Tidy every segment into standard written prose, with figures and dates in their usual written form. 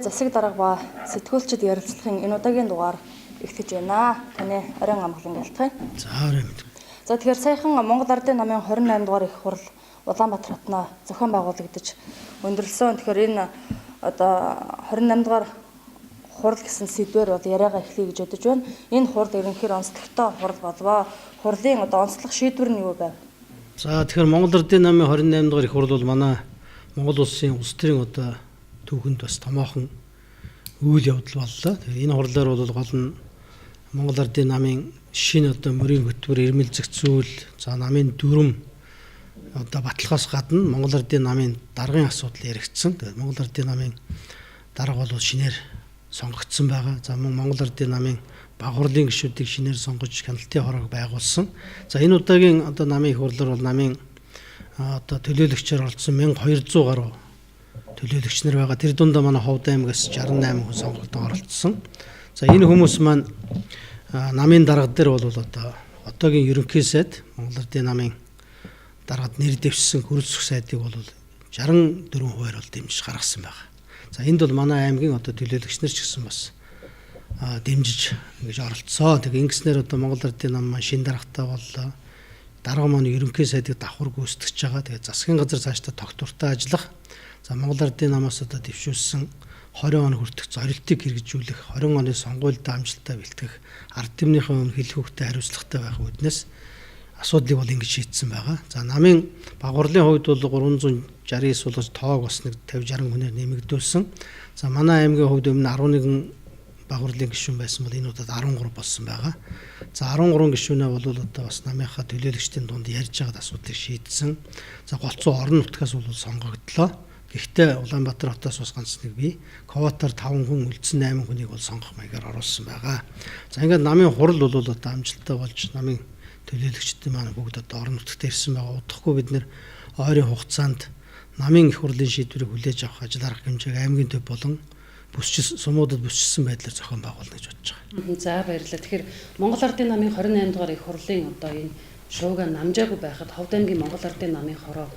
засаг дарга ба сэтгүүлчид ярилцлагын энэ удаагийн дугаар эхлэж байна. Таны оройн амгалан гэлтгий. За, орой мэнд. За, тэгэхээр саяхан Монгол Ардын намын 28 дугаар их хурал Улаанбаатар хотноо зохион байгуулагдаж өндөрлсөн. Тэгэхээр энэ одоо 28 дугаар хурал гэсэн сэдвээр бол яриагаа эхлэе гэж бодож байна. Энэ хурал ерөнхийдөө онцлогтой хурал болвоо. Хурлын одоо онцлог шийдвэр нь юу байв? За, тэгэхээр Монгол Ардын намын 28 дугаар их хурал бол манай Монгол улсын улс төрийн одоо түүхэнд бас томоохон үйл явдал боллоо. Тэгэхээр энэ хурлаар бол гол нь Монгол Ардын намын шинэ одоо мөрийн хөтөлбөр, ирмэл зохицуул, за намын дүрм одоо батлахаас гадна Монгол Ардын намын даргын асуудал яригдсан. Тэгээд Монгол Ардын намын дарга бол шинээр сонгогдсон байгаа. За, мөн Монгол Ардын намын баг хурлын гишүүдийг шинээр сонгож хяналтын хороог байгуулсан. За, энэ удаагийн одоо намын их хурлаар бол намын одоо төлөөлөгчөөр оролцсон 1200 гаруй төлөөлөгч нар байгаа. Тэр дундаа манай Ховд аймагаас 68 хүн сонгогдсон оролцсон. За, энэ хүмүүс маань намын дарга дээр бол одоо одоогийн ерөнхий сайд, Монгол Ардын намын даргад нэр дэвшсэн хөрөлцөх сайдыг бол 64%-аар бол дэмжиж гаргасан байна. За, энд бол манай аймгийн одоо төлөөлөгч нар ч гэсэн бас дэмжиж ингэж оролцсон. Тэгээ ингэснээр одоо Монгол Ардын нам маань шин даргатай боллоо. Дарга маань ерөнхий сайдыг давхар гүйцэтгэж байгаа. Тэгээ засгийн газар цаашдаа тогтвортой ажиллах. За, Монгол Ардын намаас одоо дэвшүүлсэн 20 он хүртэх зорилтыг хэрэгжүүлэх, 20 оны сонгуульд амжилттай бэлтгэх, ард түмнийхээ өмнө хэлэх үгтэй хариуцлагатай байх үүднээс асуудлыг бол ингэж шийдсэн байгаа. За, намын баг хурлын хувьд бол 369 суулгаж тоог бас нэг 50 60 хүнээр нэмэгдүүлсэн. За, манай аймгийн хувьд өмнө 11 баг хурлын гишүүн байсан бол энэ удаад 13 болсон байгаа. За, 13 гишүүнээ бол одоо бас намынхаа төлөөлөгчдийн дунд ярьж байгаа асуудлыг шийдсэн. За, голцоо орон нутгаас бол сонгогдлоо. Гэхдээ Улаанбаатар хотоос бас ганц нэг би, квотаар 5 хүн, үлдсэн 8 хүнийг бол сонгох маягаар оруулсан байгаа. За, ингээд намын хурал бол одоо амжилттай болж намын төлөөлөгчдийн маань бүгд одоо орон нутагт ирсэн байгаа. Удахгүй бид нэр ойрын хугацаанд намын их хурлын шийдвэрийг хүлээж авах ажил арга хэмжээг аймгийн төв болон бүсчсэн сумуудад бүсчсэн байдлаар зохион байгуулна гэж бодож байгаа. За, баярлалаа. Тэгэхээр Монгол Ардын намын 28 дугаар их хурлын одоо энэ шууга намжаагүй байхад Ховд аймгийн Монгол Ардын намын хороо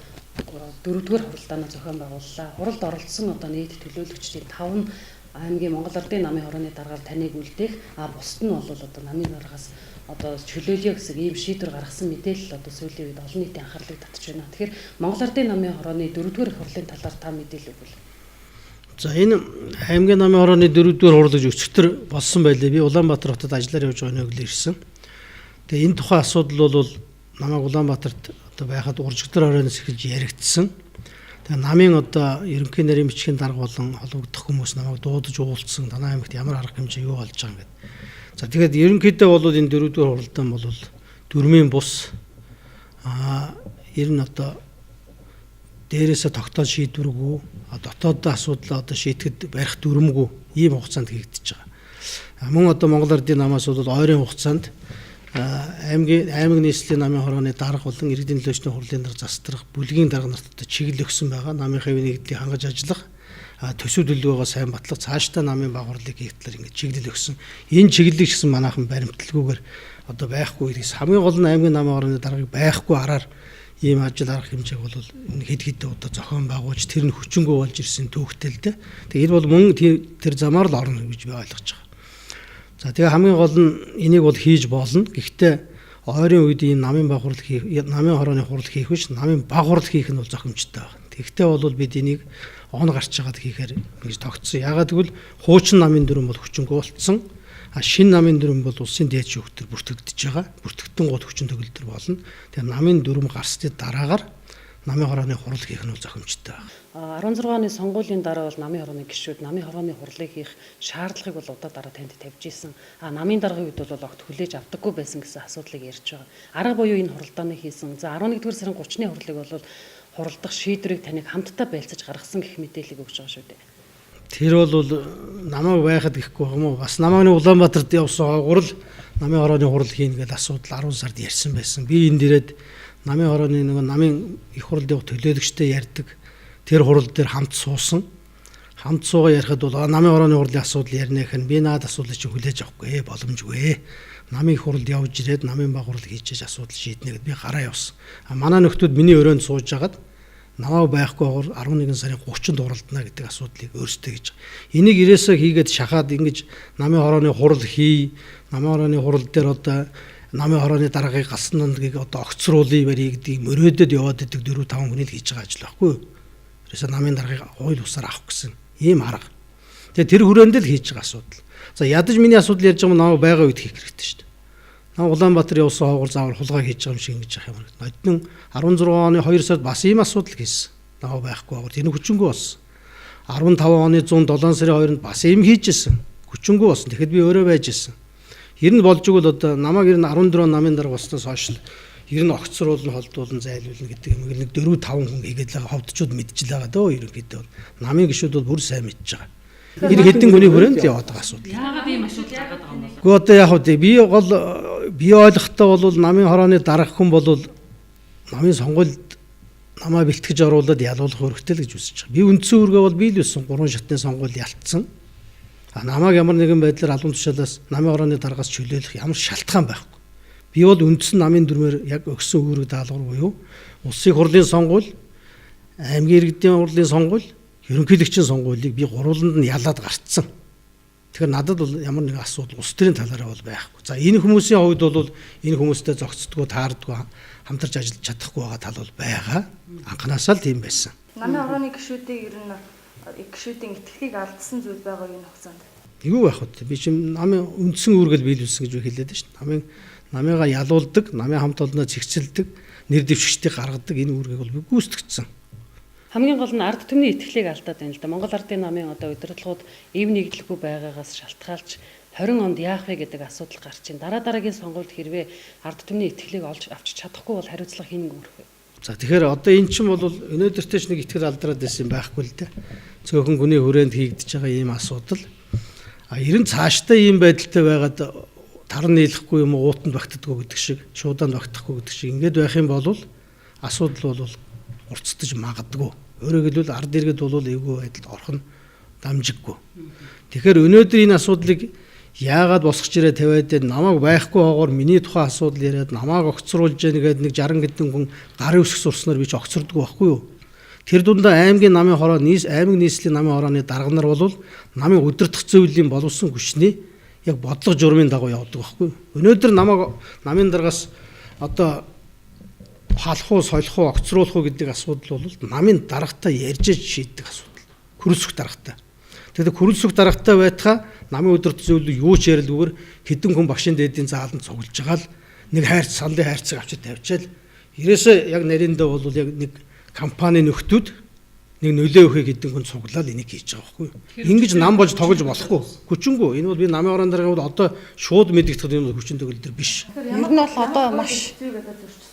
дөрөвдүгээр хуралдаанаа зохион байгууллаа. Хуралд оролцсон одоо нийт төлөөлөгчдийн 5 нь аймгийн Монгол Ардын намын хорооны даргаар таныг үлдээх, а бусд нь бол одоо намын даргаас одоо чөлөөлөе гэсэн ийм шийдвэр гаргасан мэдээлэл одоо сүүлийн үед олон нийтийн анхаарлыг татж байна. Тэгэхээр Монгол Ардын намын хорооны дөрөвдүгээр их хурлын талаар та мэдээлэл өгвөл. За, энэ аймгийн намын хорооны дөрөвдүгээр хурал гэж өчигдөр болсон байлээ. Би Улаанбаатар хотод ажиллаар явж байгаа нэг л ирсэн. Тэгээ энэ тухайн асуудал бол намайг Улаанбаатарт одоо байхад уржигдар оройноос эхэлж яригдсан. Тэгээ намын одоо ерөнхий нарийн бичгийн дарга болон холбогдох хүмүүс намайг дуудаж уулзсан. Танай аймагт ямар арга хэмжээ юу болж байгаа юм гээд. За, тэгээд ерөнхийдөө бол энэ дөрөвдүгээр хуралдаан бол дүрмийн бус, ер нь одоо дээрээсээ тогтоол шийдвэргүй, дотоод асуудлаа одоо шийдэхэд барих дүрмгүй ийм хугацаанд хийгдэж байгаа. Мөн одоо Монгол Ардын намаас бол ойрын хугацаанд аймгийн аймаг нийслэлийн намын хорооны дарга болон иргэдийн төлөөчдийн хурлын дарга застрах бүлгийн дарга нарт одоо чиглэл өгсөн байгаа. Намын хэвийн нэгдлийг хангаж ажиллах, төсөв төлөвлөгөөгөө сайн батлах, цаашдаа намын баг хурлыг хийх талаар ингэж чиглэл өгсөн. Энэ чиглэлийг ч гэсэн манайхан баримтлалгүйгээр одоо байхгүй гэдгээс хамгийн гол нь аймгийн намын хорооны даргаыг байхгүй араар ийм ажил арга хэмжээг бол энэ хэд хэдэн удаа зохион байгуулж тэр нь хүчингү болж ирсэн түүхтэй л дээ. Тэгээ энэ бол мөн тэр замаар л орно гэж би ойлгож байгаа. За, тэгээ хамгийн гол нь энийг бол хийж болно. Гэхдээ ойрын үед ийм намын баг хурал хийх, намын хорооны хурал хийх биш, намын баг хурал хийх нь бол зохимжтой байна. Тэгэхдээ бол бид энийг он гарч байгаад хийхээр ингэж тогтсон. Яагаад гэвэл хуучин намын дүрэм бол хүчингү болцсон. А шинэ намын дүрэм бол улсын дээд шүүхтэр бүртгэгдэж байгаа. Бүртгэгдэн гол хүчин төгөлдөр болно. Тэгээ намын дүрэм гарсны дараагаар намын хорооны хурал хийх нь бол зохимжтой байна. 16 оны сонгуулийн дараа бол намын хорооны гишүүд намын хорооны хурлыг хийх шаардлагыг бол удаа дараа танд тавьж исэн. А намын даргын үед бол огт хүлээж авдаггүй байсан гэсэн асуудлыг ярьж байгаа. Арга буюу энэ хуралдааныг хийсэн. За, 11-р сарын 30-ны хурлыг бол хуралдах шийдвэрийг таныг хамтдаа байлцаж гаргасан гэх мэдээллийг өгч байгаа шүү дээ. Тэр бол намайг байхад гэхгүй юм уу? Бас намайг нэг Улаанбаатарт явсан хойгуур л намын хорооны хурал хийнэ гэж асуудал 10 сард ярьсан байсан. Би энд ирээд намын хорооны нөгөө намын их хуралд явах төлөөлөгчтэй ярьдаг. Тэр хурал дээр хамт суусан. Хамт суугаа ярихад бол намын хорооны хурлын асуудал ярина гэх нь би наад асуудлыг чи хүлээж авахгүй боломжгүй. Намын их хуралд явж ирээд намын баг хурал хийж асуудал шийднэ гэд би гараа явсан. А манай нөхдүүд миний өрөөнд сууж хагаад Намайг байхгүй хоор 11 сарын 30-нд хуралдана гэдэг асуудлыг өөрсдөө хийж байгаа. Энийг ирээсээ хийгээд шахаад ингэж намын хорооны хурал хий, намын хорооны хурал дээр одоо намын хорооны даргаыг галсан дундгийг одоо огцруулъя барья гэдгийг мөрөөдөд яваад идэг 4 5 хүний л хийж байгаа ажил байхгүй юу? Ерөөсөө намын даргаыг хууль бусаар авах гэсэн ийм арга. Тэгээ тэр хүрээнд л хийж байгаа асуудал. За ядаж миний асуудал ярьж байгаа юм намайг байгаа үед хийх хэрэгтэй шүү дээ. Нам Улаанбаатар явсан хоогоор заавал хулгай хийж байгаа юм шиг ингэж явах юм. Ноднин 16 оны 2 сард бас ийм асуудал хийсэн. Намайг байхгүй хоогоор тэр хүчингү болсон. 15 оны 107 сарын 2-нд бас ийм хийж исэн. Хүчингү болсон. Тэгэхэд би өөрөө байж исэн. Ер нь болж игэл одоо намайг ер нь 14 намын дарга болсноос хойш ер нь огцруулна, холдуулна, зайлуулна гэдэг юм нэг 4 5 хүн хийгээд л ховдчууд мэдчихэл байгаа дөө ерөнхийдөө бол. Намын гишүүд бол бүр сайн мэдж байгаа. Тэр хэдэн хүний хүрээнд л яваад байгаа асуудал. Яагаад ийм асуудал гаргаад байгаа юм бол? Гэхдээ одоо яг хөө би гол би ойлгохдоо бол намын хорооны дарга хүн бол намын сонгуульд намаа бэлтгэж оруулаад ялуулах үүрэгтэй л гэж үзэж байгаа. Би үндсэн үүргээ бол би л үсэн 3 шатны сонгуульд ялцсан. А намайг ямар нэгэн байдлаар албан тушаалаас намын хорооны даргаас чөлөөлөх ямар шалтгаан байхгүй. Би бол үндсэн намын дүрмээр яг өгсөн үүрэг даалгавар буюу улсын хурлын сонгуул, аймгийн иргэдийн хурлын сонгуул, ерөнхийлөгчийн сонгуулийг би гурвууланд нь ялаад гарцсан. Тэгэхээр надад бол ямар нэгэн асуудал улс төрийн талаараа бол байхгүй. За энэ хүмүүсийн хувьд бол энэ хүмүүстэй зохицдгоо, таардгоо, хамтарч ажиллаж чадахгүй байгаа тал бол байгаа. Анхнаасаа л тийм байсан. Намын хорооны гишүүдийг ер нь гишүүдийн итгэлийг алдсан зүйл байгаа энэ хугацаанд. Юу байх вэ? Би чинь намын үндсэн үүргэл биелүүлсэн гэж би хэлээд байна шүү дээ. Намын намыгаа ялуулдаг, намын хамт олноо зэгцэлдэг, нэр дэвшигчдийг гаргадаг энэ үүргийг бол би гүйцэтгэсэн. Хамгийн гол нь ард түмний итгэлийг алдаад байна л да. Монгол Ардын намын одоо удирдлагууд ив нэгдэлгүй байгаагаас шалтгаалж 20 онд яах вэ гэдэг асуудал гарч байна. Дараа дараагийн сонгуульд хэрвээ ард түмний итгэлийг олж авч чадахгүй бол хариуцлага хэн үүрэх вэ? За тэгэхээр одоо эн чинь бол өнөөдөртөө ч нэг итгэл алдраад байсан юм байхгүй л дээ. Цөөхөн хүний хүрээнд хийгдэж байгаа ийм асуудал. А ер нь цаашдаа ийм байдалтай байгаад таран нийлэхгүй юм уу, уутанд багтдаггүй гэдэг шиг, шуудаанд багтахгүй гэдэг шиг ингээд байх юм бол асуудал бол урцдаж магадгүй. Өөрөөр хэлбэл ард иргэд бол эвгүй байдалд орох нь дамжиггүй. Тэгэхээр өнөөдөр энэ асуудлыг яагаад босгож ирээ тавиад намайг байхгүй хоогоор миний тухай асуудал яриад намайг огцруулж яах гээд нэг 60 хэдэн хүн гарын үсэг сурснаар би ч огцордгоо байхгүй юу? Тэр дундаа аймгийн намын хороо аймаг нийслэлийн намын хорооны дарга нар бол намын удирдах зөвлөлийн боловсон хүчний яг бодлого журмын дагуу явдаг байхгүй юу? Өнөөдөр намайг намын даргаас одоо халах уу, солих уу, огцруулах уу гэдэг асуудал бол намын даргатай ярьж шийддэг асуудал. Хөрөлсөх даргатай. Тэгэхээр хөрөлсөх даргатай байтхаа намын удирдах зөвлөл юу ч ярилгүйгээр хэдэн хүн багшийн дээдийн зааланд цуглаж байгаа л нэг хайрц саналын хайрцаг авчид тавьчаал. Ерөөсөө яг нариндаа бол яг нэг компани нөхдүүд нэг нөлөө өгөхийг хэдэн хүн цуглаад энийг хийж байгаа байхгүй юу? Ингэж нам болж тоглож болохгүй. Хүчингү. Энэ бол би намын орон дарга бол одоо шууд мэдэгдэх юм бол хүчин төгөл төр биш. Ер нь бол одоо маш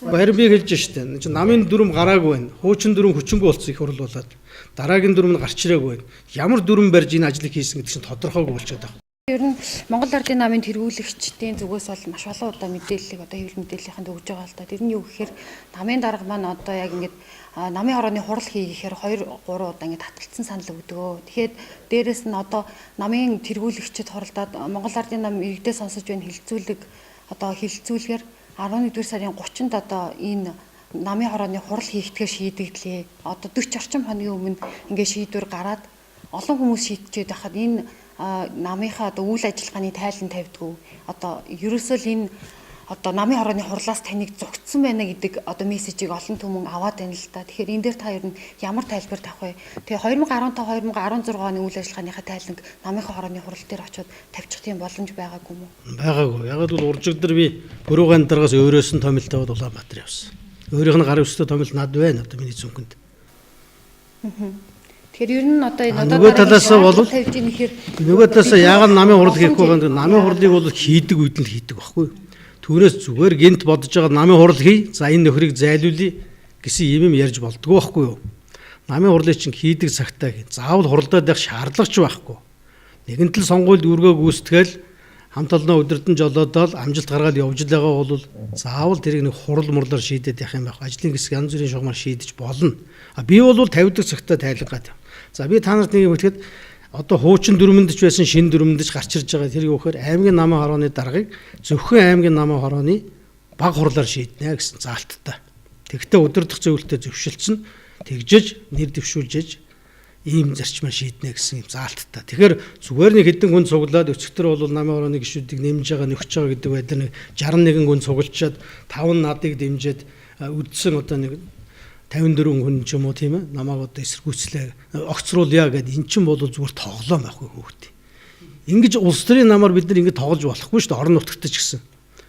Харин би хэлж штэ. Энэ чинь намын дүрм гараагүй байна. Хуучин дүрм хүчингү болсон их хурл болоод дараагийн дүрм нь гарч ирээгүй байна. Ямар дүрм барьж энэ ажлыг хийсэн гэдэг чинь тодорхойгүй болчиход байгаа. Ер нь Монгол Ардын намын тэргүүлэгчдийн зүгээс бол маш олон удаа мэдээллийг одоо хэвлэл мэдээллийнхэнд өгж байгаа л да. Тэр нь юу гэхээр намын дарга маань одоо яг ингээд намын хорооны хурал хий гэхээр 2 3 удаа ингээд татгалцсан санал өгдөг. Тэгэхээр дээрэс нь одоо намын тэргүүлэгчид хуралдаад Монгол Ардын нам иргэдээ сонсож байна хилцүүлэг одоо хилцүүлгээр 11-р сарын 30-нд одоо энэ намын хорооны хурал хийхдэгээр шийдэгдлээ. Одоо 40 орчим хоногийн өмнө ингээд шийдвэр гараад олон хүмүүс шийдчихэд байхад энэ намынхаа одоо үйл ажиллагааны тайлан тавьдгүй. Одоо ерөөсөө л энэ одоо намын хорооны хурлаас таныг зугтсан байна гэдэг одоо мессежийг олон түмэн аваад байна л да. Тэгэхээр энэ дээр та ер нь ямар тайлбар тавих вэ? Тэгээ 2015 2016 оны үйл ажиллагааныхаа тайланг намынхаа хорооны хурал дээр очиод тавьчих тийм боломж байгаагүй юм уу? Байгаагүй. Яг л уржигдар би Пүрүүгаан даргаас өөрөөс нь томилт аваад Улаанбаатар явсан. Өөрийнх нь гарын үстэй томилт над байна одоо миний зүнхэнд. Тэгэхээр ер нь одоо энэ нөгөө талаас бол тавьж ийн гэхээр нөгөө талаас яагаад намын хурал хийхгүй байгаа юм? Намын хурлыг бол хийдэг үед нь хийдэг байхгүй юу? Түүнээс зүгээр гинт бодож байгаа намын хурал хий. За энэ нөхрийг зайлуулъя гэсэн юм ярьж болдгоо байхгүй юу? Намын хурлыг чинь хийдэг цагтаа заавал хуралдаад байх шаардлага ч байхгүй. Нэгэнт л сонгуульд үүргээ гүйцэтгээл хамт олноо өдөрдөн жолоодол амжилт гаргаад явж л байгаа бол заавал тэрийг нэг хурал мурлаар шийдээд явах юм байх. Ажлын хэсэг янз бүрийн шугамар шийдэж болно. А би бол тавьдаг цагтаа тайлангаад. За би та нарт нэг юм хэлэхэд одоо хуучин дүрмэнд ч байсан шинэ дүрмэнд ч гарч ирж байгаа тэр юу гэхээр аймгийн намын хорооны даргаыг зөвхөн аймгийн намын хорооны баг хурлаар шийднэ гэсэн заалттай. Тэгэхдээ удирдах зөвлөлтөд зөвшөлдсөн. Тэгжиж нэр дэвшүүлжиж ийм зарчмаар шийднэ гэсэн юм заалттай. Тэгэхээр зүгээр нэг хэдэн хүн цуглаад өчигдөр бол намын хорооны гишүүдийг нэмж байгаа, нөхөж байгаа гэдэг байдлаар нэг 61 хүн цуглчаад 5 надыг дэмжиж үдсэн одоо нэг 54 хүн ч юм уу тийм ээ намайг одоо эсэргүүцлээ огцруулъя гэд эн чинь бол зүгээр тоглоом байхгүй хүүхэд. Ингэж улс төрийн намаар бид нар ингэ тоглож болохгүй шүү дээ орон нутагт ч гэсэн.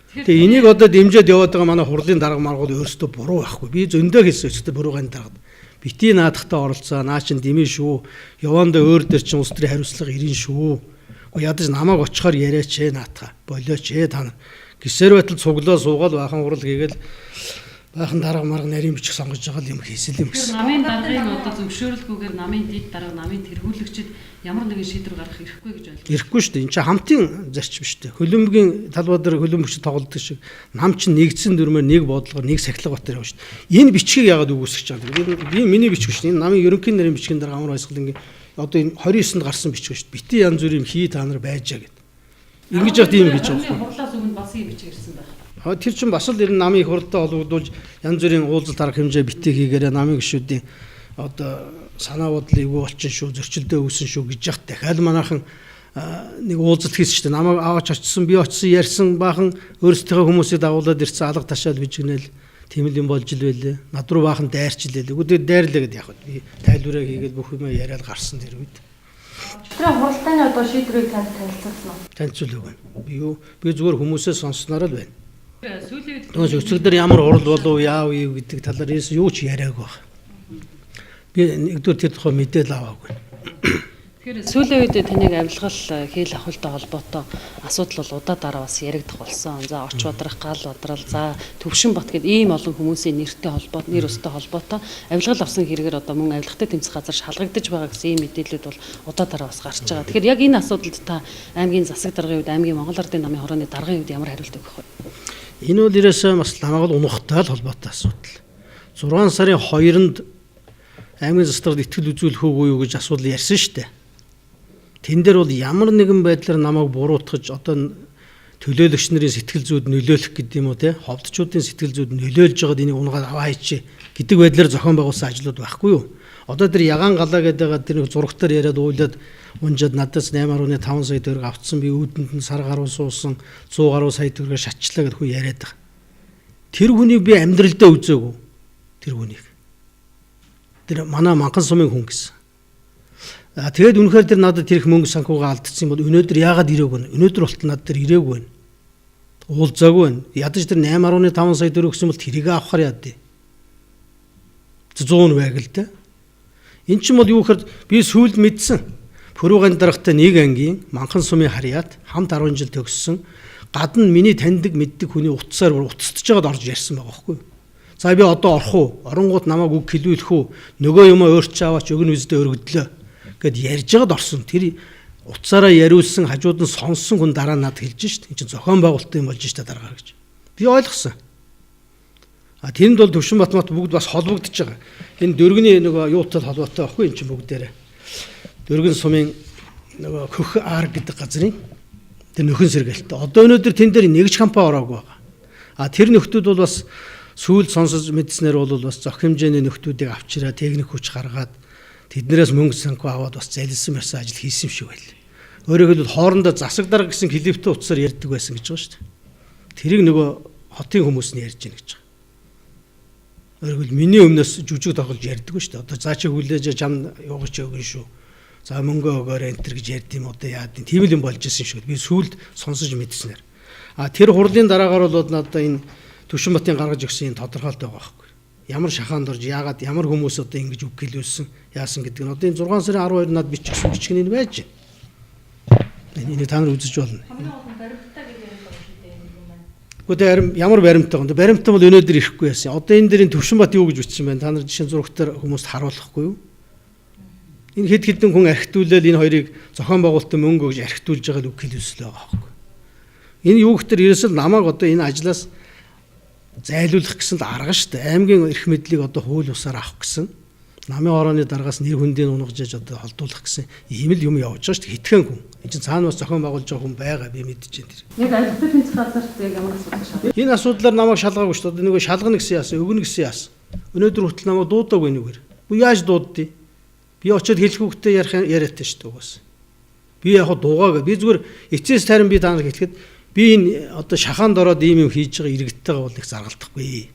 Тэгээ энийг одоо дэмжиж яваад байгаа манай хурлын дарга маргууд өөрсдөө буруу байхгүй. Би зөндөө хэлсэн өчигдөр буруугааны даргад. Бити наадахтаа оролцоо наа чин дэмий шүү. Явандаа өөр дээр чин улс төрийн хариуцлага ирэн шүү. Уу ядаж намайг очихоор яриач ээ наатаа. Болооч ээ та нар. Гисэр байтал цуглаа суугаад баахан хурал хийгээл баахан дарга марга нарийн бичих сонгож байгаа л юм хийсэл юм гэсэн. Намын даргын одоо зөвшөөрөлгүйгээр намын дид дарга, намын тэргүүлэгчид ямар нэгэн шийдвэр гаргах эрхгүй гэж ойлгож. Эрхгүй шүү дээ. Энд чинь хамтын зарчим шүү дээ. Хөлбөмбөгийн талбай дээр хөлбөмбөгч тоглодог шиг нам чинь нэгдсэн дүрмээр нэг бодлогоор нэг сахилга батар явна шүү дээ. Энэ бичгийг яагаад үгүйсгэж байгаа юм? Энэ би миний бичиг шүү дээ. Энэ намын ерөнхий нэрийн бичгийн дарга амар баясгалангийн одоо энэ 29-нд гарсан бичиг шүү дээ. Бити янз бүрийн хий та нар байжаа гэд. Ингэж яхад ийм гэж байгаа юм. Хурлаас өмнө бас ийм бичиг ирсэн байх. Тэр чинь бас л ер нь намын их хурлтай холбогдуулж янз бүрийн уулзалт арга хэмжээ битгий хийгээрээ намын гишүүдийн одоо санаа бодол эвгүй болчин шүү, зөрчилдөө үүсэн шүү гэж яхад дахиад манайхан нэг уулзалт хийсэн шүү дээ. Намайг аваач очсон, би очсон, ярьсан баахан өөрсдийнхөө хүмүүсийг дагуулад ирсэн алга ташаал бижигнэл тийм л юм болж ил байлээ. Над руу баахан дайрч илээ. Үгүй дайрлаа гэдээ яг би тайлбараа хийгээд бүх юмаа яриад гарсан тэр үед. Тэр хуралдааны одоо шийдвэрийг танд танилцуулсан уу? Танилцуулаагүй. Би юу би зүгээр хүмүүсээ сонссноор л байна. Сүүлийн үед Тэгээс өчигдөр ямар хурал болов яав юу гэдэг талаар ерөөс юу ч яриаг баг. Би нэгдүгээр тэр тухай мэдээлэл аваагүй. Тэгэхээр сүүлийн үед таныг авилгал хэл ахуйтай холбоотой асуудал бол удаа дараа бас яригдах болсон. За Оч бадрах, Гал бадрал, за Төвшин бат гэд ийм олон хүмүүсийн нэртэй холбоот, нэр өстэй холбоотой авилгал авсан хэрэгээр одоо мөн авилгатай тэмцэх газар шалгагдаж байгаа гэсэн ийм мэдээлэлүүд бол удаа дараа бас гарч байгаа. Тэгэхээр яг энэ асуудалд та аймгийн засаг даргын үед, аймгийн Монгол Ардын намын хорооны даргын үед ямар хариулт өгөх вэ? Энэ бол ерөөсөө бас намайг л унахтай л холбоотой асуудал. 6 сарын 2-нд аймгийн засаг даргад итгэл үзүүлэх үгүй юу гэж асуудал ярьсан шүү дээ. Тэн дээр бол ямар нэгэн байдлаар намайг буруутгаж одоо төлөөлөгч нарын сэтгэл зүйд нөлөөлөх гэдэг юм уу те ховдчуудын сэтгэл зүйд нөлөөлж байгаад энийг унгаад аваа хийчи гэдэг байдлаар зохион байгуулсан ажлууд байхгүй юу? Одоо тэр ягаан галаа гэдэг байгаа тэр нэг зурагтаар яриад уулаад унжаад надаас 8.5 сая төгрөг автсан би үүдэнд нь сар гаруй суусан 100 гаруй сая төгрөгөөр шатчлаа гэд хүн яриад байгаа. Тэр хүнийг би амьдралдаа үзээгүй. Тэр хүнийг. Тэр манай Манхан сумын хүн гэсэн. Тэгээд үнэхээр тэр надад тэр их мөнгө санхугаа алдсан юм бол өнөөдөр яагаад ирээгүй вэ? Өнөөдөр болтол над дээр ирээгүй байна. Уулзаагүй байна. Ядаж тэр 8.5 сая төгрөг өгсөн бол тэрийг авахар яад. 100 байг л дээ. Эн чинь бол юу гэхээр би сүүлд мэдсэн. Пүрүүгэн даргатай нэг ангийн Манхан сумын харьяат хамт 10 жил төгссөн. Гадна миний таньдаг мэддэг хүний утсаар бүр уцтж байгаад орж ярьсан байгаа байхгүй юу? За би одоо орох уу? Оронгууд намайг үг хэлүүлэх үү? Нөгөө юмаа өөрчөө аваач өгнө үздэй өргөдлөө гэд ярьж байгаад орсон. Тэр утсаараа яриулсан хажууд нь сонссон хүн дараа надад хэлж шít. Энд чинь зохион байгуулалт юм болж шít дараагаар гэж. Би ойлгосон. А тэрэнд бол Төвшин Батмат бүгд бас холбогдож байгаа. Энэ дөргөний нөгөө юутай холбоотой байхгүй энэ чинь бүгдээрээ. Дөргөн сумын нөгөө Хөх ар гэдэг газрын тэр нөхөн сэргэлттэй. Одоо өнөөдөр тэн дээр нэг ч компани ороогүй байгаа. А тэр нөхдүүд бол бас сүүл сонсож мэдснээр бол бас зөх хэмжээний нөхдүүдийг авчираа техник хүч гаргаад тэднээс мөнгө санхүү аваад бас залилсан байсан ажил хийсэн юм шиг байл. Өөрөөр хэлбэл хоорондоо засаг дарга гэсэн клиптэй утсаар ярьдаг байсан гэж байгаа шүү дээ. Тэрийг нөгөө хотын хүмүүс нь ярьж гин гэж байгаа. Өөрөөр хэлбэл миний өмнөөс жүжиг тоглож ярьдаг шүү дээ. Одоо за чи хүлээж чам юугч өгөн шүү. За мөнгө өгөөрэй энэ төр гэж ярьд юм одоо яад юм. Тийм л юм болж исэн шиг. Би сүүлд сонсож мэдснээр. А тэр хурлын дараагаар бол надад энэ Төвшин Батын гаргаж өгсөн энэ тодорхойлт байгаа байхгүй. Ямар шахаанд орж яагаад ямар хүмүүс одоо ингэж үг хэлүүлсэн яасан гэдэг нь одоо энэ 6 сарын 12 над бичсэн бичгэн энэ байж байна. Энийг та нар үзэж болно. Хамгийн гол нь баримттай гэдэг юм байна шүү дээ энэ юм байна. Гэхдээ харин ямар баримттай юм бэ? Баримттай бол өнөөдөр ирэхгүй байсан. Одоо энэ дэрийн Төвшин Бат юу гэж бичсэн бэ? Та нар жишээ нь зурагтаар хүмүүст харуулахгүй юу? Энэ хэд хэдэн хүн архитуулаад энэ хоёрыг зохион байгуулалтын мөнгө өгж архитуулж байгаа л үг хэлүүлсэл байгаа байхгүй. Энэ юу гэхээр ерөөсөл намайг одоо энэ ажлаас зайлуулах гэсэн л арга шүү дээ. Аймгийн эрх мэдлийг одоо хууль бусаар авах гэсэн. Намын орооны даргаас нэр хүндийг унгаж яж одоо холдуулах гэсэн ийм л юм явж байгаа шүү дээ. Хитгэн хүн. Энд чинь цаана бас зохион байгуулж байгаа хүн байгаа би мэдэж байна тэр. Яг авилгатай тэмцэх газарт яг ямар асуудал шалгав? Энэ асуудлаар намайг шалгаагүй шүү дээ. Одоо нөгөө шалгана гэсэн яасан, өгнө гэсэн яасан. Өнөөдөр хүртэл намайг дуудаагүй нүгэр. Бүү яаж дууддیں۔ Би очиод хэлэх үгтэй ярих яриатай шүү дээ угаас. Би яг дуугааг би зүгээр эцэс тарин би та нар хэлэхэд би энэ одоо шахаанд ороод ийм юм хийж байгаа иргэдтэйгээ бол их заргалдахгүй.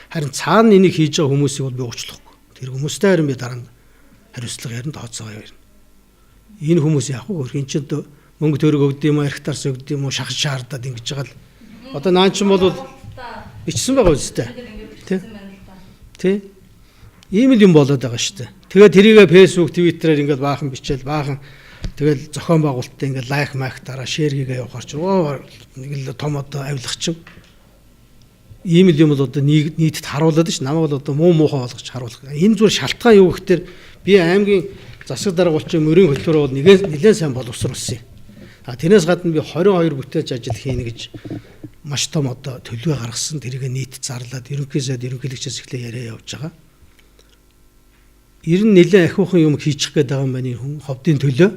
Харин цаана энийг хийж байгаа хүмүүсийг бол би уучлахгүй. Тэр хүмүүстэй харин би дараа нь хариуцлага ярина, тооцоогоо ярина. Энэ хүмүүс яг уу энэ чинь мөнгө төрөг өгд юм уу, архитарс өгд юм уу, шахаж шаардаад ингэж байгаа л. Одоо наан чинь бол бичсэн байгаа үстэй. Тэ? Тэ? Ийм л юм болоод байгаа шүү дээ. Тэгээд тэрийгэ Facebook, Twitter-ээр ингээд баахан бичээл баахан тэгэл зохион байгуулалттай ингээд лайк майк дараа шеэр хийгээ явахаар чи оо нэг л том одоо авилгачин. Ийм л юм бол одоо нийтэд харуулад ш. Намайг бол одоо муу муухай болгож харуулах. Энэ зүгээр шалтгаан юу гэхээр би аймгийн засаг дарга болчин мөрийн хөтөлбөр бол нэлээд сайн боловсруулсан юм. А тэрнээс гадна би 22 бүтээлч ажил хийнэ гэж маш том одоо төлөвөө гаргасан. Тэрийг нийт зарлаад ерөнхий сайд ерөнхийлөгчөөс эхлээ яриа явж байгаа. Ер нь нэлээд ахиухан юм хийчих гээд байгаа юм байна хүн ховдын төлөө.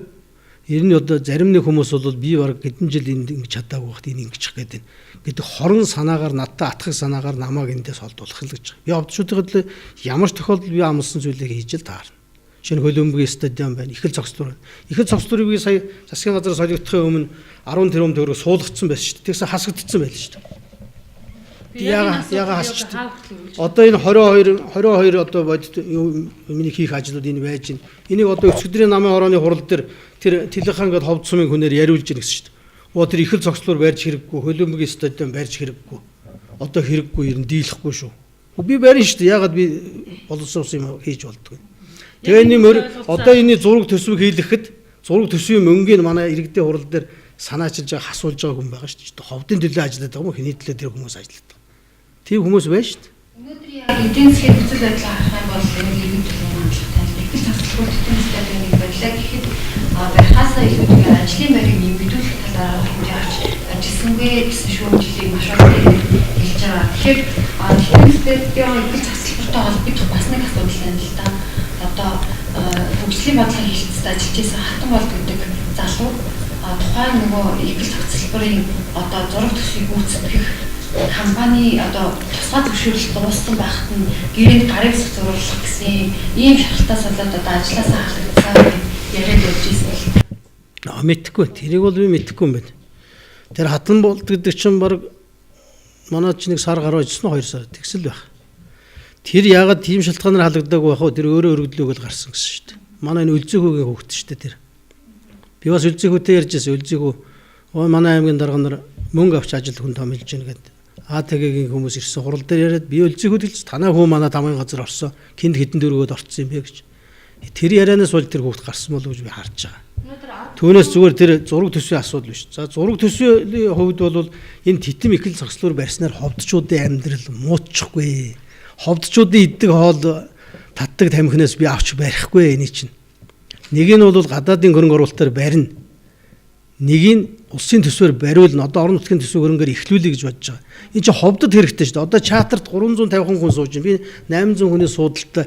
Ер нь одоо зарим нэг хүмүүс бол би баг хэдэн жил энд ингэж чадаагүй байхад энэ ингэчих гээд байна гэдэг хорон санаагаар надтай атгах санаагаар намайг эндээс холдуулах л гэж. Би овдчуудын төлөө ямар ч тохиолдолд би амлсан зүйлийг хийж л таарна. Шинэ хөлбөмбөгийн стадион байна. Их л зогсдуур байна. Их л зогсдуурыг би сая засгийн газар солигдохын өмнө 10 тэрбум төгрөг суулгацсан байсан шүү дээ. Тэгсэн хасагдсан байл шүү дээ. Яга хасчихдээ. Одоо энэ 22 одоо бодит миний хийх ажлууд энэ байж байна. Энийг одоо өчигдрийн намын хорооны хурал дээр тэр Тэлэнхан гээд ховд сумын хүнээр яриулж гин гэсэн шүү дээ. Оо тэр их л зогслоор барьж хэрэггүй, хөлбөмбөгийн стадион барьж хэрэггүй. Одоо хэрэггүй ер нь дийлэхгүй шүү. Би барина шүү дээ. Яагаад би боловсон юм хийж болдгоо. Тэгээ энэ мөр одоо энэ зураг төсвийг хийлгэхэд зураг төсвийн мөнгийг манай иргэдийн хурал дээр санаачилж байгаа, хасуулж байгаа хүн байгаа шүү дээ. Ховдын төлөө ажилладаг юм уу? Хэний төлөө тэр хүмүүс ажилладаг. Тийм хүмүүс байна шүү дээ. Өнөөдөр яг эдийн засгийн нөхцөл байдлаа харах юм бол энэ иргэн төлөвийн хандлагатай их л зогсолтгүй эдийн засгийн барилаа гэхэд барихаасаа илүүтэйгээр ажлын байрыг нэмэгдүүлэх талаар хэмжээ авч ажилласангүй гэсэн шүүмжлэлийг маш олон хэлж байгаа. Тэгэхээр эдийн засгийн их л зогсолттой холбогдох бас нэг асуудал байна л да. Одоо хөгжлийн бодлогын хэлтсэд ажиллаж исэн Хатан болд гэдэг залуу тухайн нөгөө их л зогсолтын одоо зураг төсвийг гүйцэтгэх компани одоо тусгай зөвшөөрлөлт дууссан байхад нь гэрээнд гарын үсэг зуруулах гэсэн ийм шаралтаас болоод одоо ажилласаа халагдсан яриад явж ирсэн л. Аа мэдэхгүй. Тэрийг бол би мэдэхгүй юм байна. Тэр Хатан болд гэдэг чинь баг манай ч нэг сар гаруй ажилласан 2 сар тэгсэл байх. Тэр яагаад тийм шалтгаанаар халагдаагүй байх вэ? Тэр өөрөө өргөдлөөг л гарсан гэсэн шүү дээ. Манай энэ Өлзөхөөгийн хүүхэд шүү дээ тэр. Би бас Өлзөхөөтэй ярьж байсан. Өлзөхөө ой манай аймгийн дарга нар мөнгө авч ажил хүн томилж гин гэдэг. АТГ-гийн хүмүүс ирсэн хурал дээр яриад би Өлзөхөөд хэлж танаа хүү манай тамгын газар орсон. Кинд хэдэн дөрөвөд орцсон юм бэ гэж. Тэр ярианаас бол тэр хүүхэд гарсан болов уу гэж би харж байгаа. Түүнээс зүгээр тэр зураг төсвийн асуудал биш. За зураг төсвийн хувьд бол энэ титэм их л зогслоор барьснаар ховдчуудын амьдрал муутчихгүй. Ховдчуудын иддэг хоол татдаг тамхинаас би авч барихгүй эний чинь. Нэг нь бол гадаадын хөрөнгө оруулалтаар барина. Нэг нь улсын төсвөөр бариулна. Одоо орон нутгийн төсөв хөрөнгөөр эхлүүлэе гэж бодож байгаа. Энэ чинь ховдод хэрэгтэй шүү дээ. Одоо чатарт 350 хүн сууж байна. Би 800 хүний суудалтай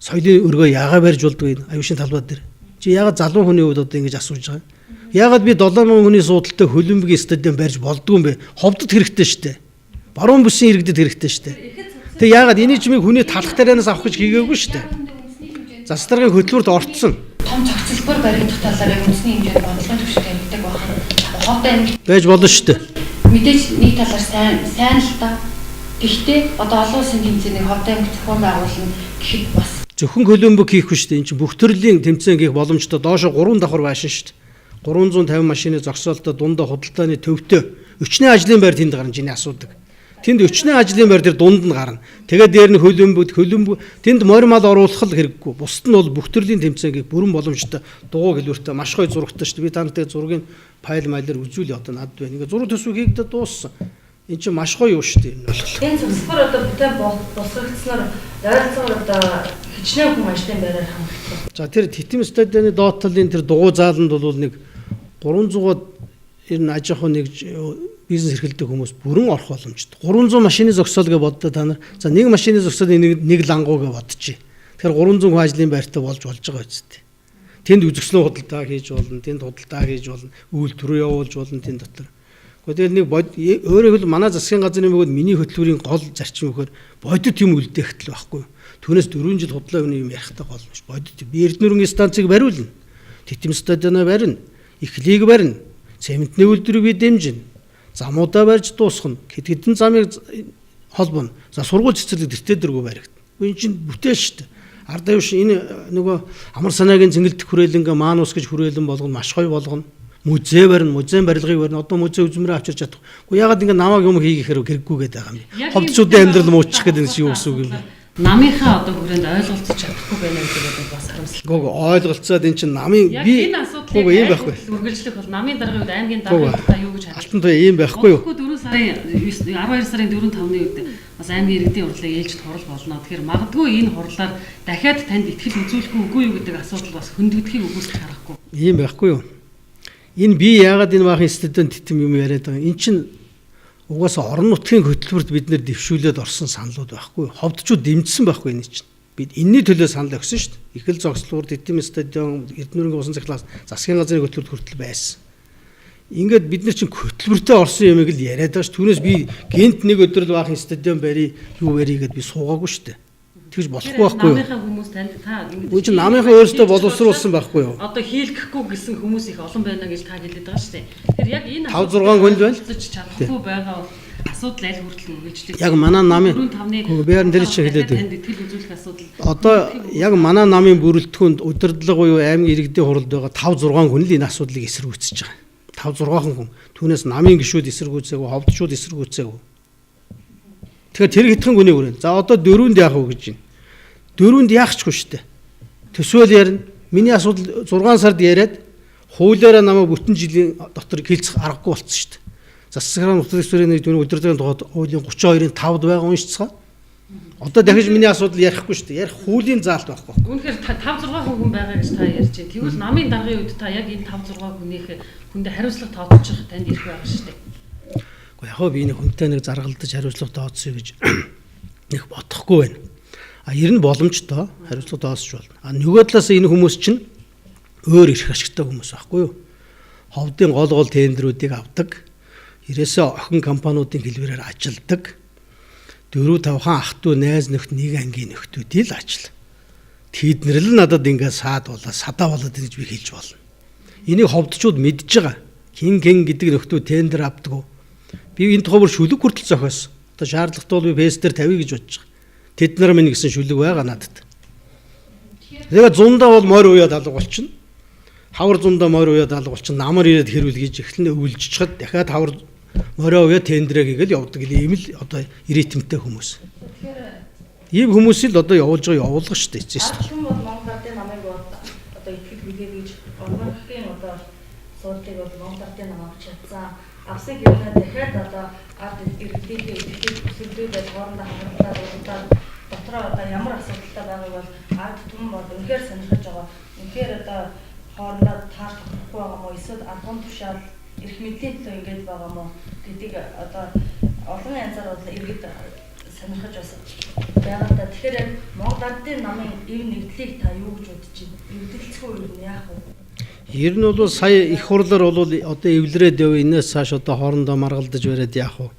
соёлын өргөө яагаа барьж болдгоо энэ аюулшин талбай дээр. Чи яагаад залуу хүний хувьд одоо ингэж асууж байгаа юм? Яагаад би 7000 хүний суудалтай хөлбөмбөгийн стадион барьж болдгоо юм бэ? Ховдод хэрэгтэй шүү дээ. Баруун бүсийн иргэдэд хэрэгтэй шүү дээ. Тэг яагаад энийг чи хүний талах тарианаас авах гэж хийгээгүй шүү дээ. Засаг даргын хөтөлбөрт орцсон. Том зохицолбор баригдах талаар яг үндэсний хэмжээнд бодлогын түвшинд тавигддаг байна. Ховд аймаг байж болно шүү дээ. Мэдээж нэг талаар сайн л та. Гэхдээ одоо олон улсын тэмцээнийг Ховд аймаг зохион байгуулна гэхэд бас зөвхөн хөлбөмбөг хийхгүй шүү дээ. Энд чинь бүх төрлийн тэмцээн хийх боломжтой. Доошо 3 давхар байшин шүү дээ. 350 машины зогсоолтой дундаа худалдааны төвтэй өчнөө ажлын байр тэнд гарна чиний асуудаг. Тэнд өчнөө ажлын байр дээр дунд нь гарна. Тэгээд дээр нь хөлбөмбөг тэнд морь мал оруулах л хэрэггүй. Бусд нь бол бүх төрлийн тэмцээн хийх бүрэн боломжтой. Дугуй хэлвэртэй маш гоё зурагтай шүү дээ. Би та нартай зургийн файл майлаар үзүүлье одоо надад байна. Ингээ зураг төсвийг хийгдээ дууссан. Энэ чинь маш гоё юу шүү дээ энэ бол. Энэ зогсохоор одоо бүтээн босгогдсноор ойролцоогоор одоо хичнээн хүн ажлын байраар хангагдах. За тэр титэм стадионы доод талын тэр дугуй зааланд бол нэг 300-аад ер нь аж ахуй нэг бизнес эрхэлдэг хүмүүс бүрэн орох боломжтой. 300 машины зогсоол гэж боддоо та нар. За нэг машины зогсоолын нэг лангуу гэж бодчих. Тэгэхээр 300 хүн ажлын байртай болж байгаа үсттэй. Тэнд үзэсгэлэн худалдаа хийж болно, тэнд худалдаа хийж болно, үйлдвэр явуулж болно тэнд дотор. Гэхдээ нэг өөрөөр хэлбэл манай засгийн газрын бөгөөд миний хөтөлбөрийн гол зарчим өгөхөр бодит юм үлдээхтэл байхгүй. Түүнээс 4 жил худлаа өгнө юм ярихтай гол биш. Бодит би Эрдэнэрийн станцыг бариулна. Титэм стадионоо барина. Их лиг барина. Цементний үйлдвэрийг би дэмжинэ. Замуудаа барьж дуусгана. Хэд хэдэн замыг холбоно. За сургууль цэцэрлэг тэртээ дэргүү баригдана. Энэ чинь бүтээл шүү дээ. Ард аюуш энэ нөгөө амар санаагийн цэнгэлдэх хүрээлэнгээ маанус гэж хүрээлэн болгоно, маш гоё болгоно. Музей барина, музейн барилгыг барина. Одоо музей үзмэрээ авчирч чадахгүй. Гэхдээ ягаад ингэ намайг юм хийх хэрэг хэрэггүй гэдэг байгаа юм. Ховдчуудын амьдрал муучих гэдэг нь юу гэсэн үг юм бэ? Намынхаа одоо хүрээнд ойлголцож чадахгүй байна гэдэг бол бас харамсалтай. Гүг ойлголцоод эн чинь намын би энэ асуудлыг ийм байхгүй. Үргэлжлэх бол намын даргын үед аймгийн даргын үед та юу гэж харах? Алтан туяа ийм байхгүй юу? 4 сарын 12 сарын 4-5-ны үед бас аймгийн иргэдийн хурлыг ээлжид хурал болно. Тэгэхээр магадгүй энэ хурлаар дахиад танд итгэл үзүүлэх үгүй юу гэдэг асуудал бас хөндөгдөхийг үгүйсгэж харахгүй. Ийм байхгүй юу? Энэ би яагаад энэ баахан студент титэм юм яриад байгаа юм? Эн чинь угаасаа орон нутгийн хөтөлбөрт бид нэр дэвшүүлээд орсон саналууд байхгүй. Ховдчууд дэмжсэн байхгүй энэ чинь. Бид энэний төлөө санал өгсөн шүү дээ. Ихэл зогслуур, Титэм стадион, Эрдэнэрийн усан цахилгаан засгийн газрын хөтөлбөрт хүртэл байсан. Ингээд бид нар чинь хөтөлбөртөө орсон юмыг л яриад байгаа ш. Түүнээс би гинт нэг өдөр л баахан стадион барь, юу барь гэдээ би суугаагүй шүү дээ. Тэгж болохгүй байхгүй юу? Намынхаа хүмүүс танд та ингэж Үгүй чинь намынхаа өөрсдөө боловсруулсан байхгүй юу? Одоо хийлгэхгүй гэсэн хүмүүс их олон байна гэж та хэлээд байгаа шүү дээ. Тэгэхээр яг энэ 5 6 хүн л байна. Чадахгүй байгаа бол асуудал аль хүртэл үргэлжлэх. Яг манай намын би харин тэр чинь хэлээд байна. Танд итгэл үзүүлэх асуудал. Одоо яг манай намын бүрэлдэхүүнд удирдлага буюу аймгийн иргэдийн хуралд байгаа 5 6 хүн л энэ асуудлыг эсэргүүцэж байгаа. 5 6 хүн. Түүнээс намын гишүүд эсэргүүцээгүй, ховдчууд эсэргүүцээгүй. Тэгэхээр тэр хэдхэн хүний хүрээнд. За одоо дөрөнд яах вэ гэж байна. Дөрөнд яах чгүй шүү дээ. Төсөөл ярина. Миний асуудал 6 сард яриад хуулиараа намайг бүтэн жилийн дотор хилцэх аргагүй болцсон шүү дээ. Засгийн нутгийн сүрээний дүний удирдлагын тухайд хуулийн 32-ын 5-д байгаа уншицгаа. Одоо дахиж миний асуудал ярихгүй шүү дээ. Ярих хуулийн заалт байхгүй. Үнэхээр 5 6 хүн байгаа гэж та ярьж байна. Тэгвэл намын даргын үед та яг энэ 5 6 хүнийх хүндээ хариуцлага тооцчих танд ирэх байгаа шүү дээ. Гэхдээ яг хөө би нэг хүнтэй нэг заргалдаж хариуцлага тооцъё гэж нэг бодохгүй байна. А ер нь боломжтой хариуцлага тооцож болно. А нөгөө талаас энэ хүмүүс чинь өөр эрх ашигтай хүмүүс байхгүй юу? Ховдын гол гол тендерүүдийг авдаг. Ерөөсөө охин компаниудын хэлбэрээр ажилдаг. 4 5 хан ах トゥ найз нөхд нэг ангийн нөхдүүдийг л ажил. Тэд нар л надад ингээд саад болоо садаа болоод гэж би хэлж болно. Энийг ховдчууд мэдж байгаа. Хин хин гэдэг нөхдүүд тендер авдаг. Би энэ тухай бүр шүлэг хүртэл зохиосон. Одоо шаардлагатай бол би фейс дээр тавья гэж бодож байгаа. Тэд нар минь гэсэн шүлэг байгаа надад. Тэгээд зундаа бол морь уяад алга болчихно. Хавар зундаа морь уяад алга болчихно. Намар ирээд хэрүүл гэж эхлэн өвлжчихэд дахиад хавар морио уяа тендрээ хийгээл явдаг ийм л одоо ритмтэй хүмүүс. Ийм хүмүүсийг л одоо явуулж байгаа явуулга шүү дээ. Эцэст. Ард бол Монгол Ардын намыг бол одоо итгэл хүлээе гэж оргохын одоо суудлыг бол Монгол Ардын нам авч чадсан. Авсан гэрнээ дахиад одоо ард иргэдийнхээ итгэлийг өсөрлөөд хоорондоо хамгаалаад уралдаад дотроо одоо ямар асуудалтай байгааг бол ард түмэн бол үнэхээр сонирхож байгаа. Үнэхээр одоо хоорондоо таарч тогтохгүй байгаа мó эсвэл албан тушаал эрх мэдлийн төлөө ингэж байгаа мó гэдгийг одоо олон янзаар бол иргэд сонирхож бас байгаа та. Тэгэхээр яг Монгол Ардын намын эв нэгдлийг та юу гэж бодож байна? Эвдэлцгүй юу нь яах вэ? Ер нь бол сая их хурлаар бол одоо эвлэрээд яв энэс цааш одоо хоорондоо маргалдаж бариад яах вэ?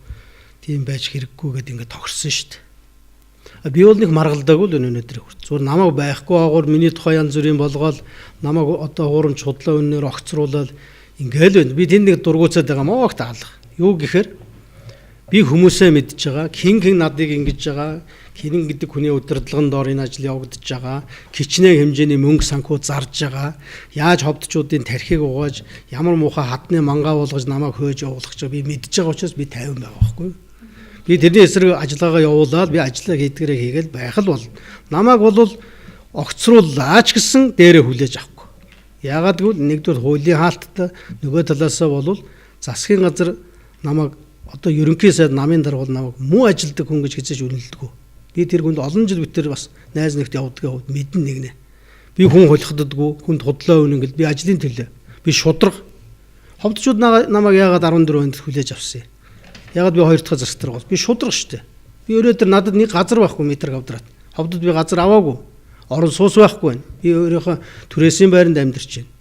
Тийм байж хэрэггүй гэдээ ингээд тохирсон шүү дээ. Би бол нэг маргалдаагүй л өнөөдөр хүрт. Зүгээр намайг байхгүй агуур миний тухай янз бүрийн болгоол намайг одоо хуурамч худлаа өннөр огцруулаад ингээл байна. Би тэнд нэг дургуйцаад байгаа мó огт алга. Юу гэхээр би хүмүүсээ мэдж байгаа. Хин хин надыг ингэж байгаа. Хинэн гэдэг хүний удирдлагын доор энэ ажил явагдаж байгаа. Хичнээн хэмжээний мөнгө санхүү зарж байгаа. Яаж ховдчуудын тархийг угааж ямар муухай хадны мангаа болгож намайг хөөж явуулах гэж би мэдж байгаа учраас би тайван байгаа байхгүй юу? Би тэрний эсрэг ажиллагаагаа явуулаад би ажиллаа хийдгээрээ хийгээл байх л бол намайг бол огцрууллаач гэсэн дээрээ хүлээж авахгүй. Яагаад гэвэл нэгдүгээр хуулийн хаалттай нөгөө талаасаа бол засгийн газар намайг одоо ерөнхий сайд намын дарга бол намайг муу ажилдаг хүн гэж хизээж үнэлдэг. Би тэр хүнд олон жил битэр бас найз нэгт явдгийн хувьд мэднэ нэгнэ. Би хүн холихддаггүй, хүнд худлаа үнэн гэл би ажлын төлөө. Би шудраг. Ховдчууд намайг яагаад 14 онд хүлээж авсан юм? Яагаад би хоёр дахь засаг бол би шудраг штэ. Би өөрөө тэр надад нэг газар байхгүй метр квадрат. Ховдод би газар аваагүй. Орон суус байхгүй байна. Би өөрийнхөө түрээсийн байранд амьдарч байна.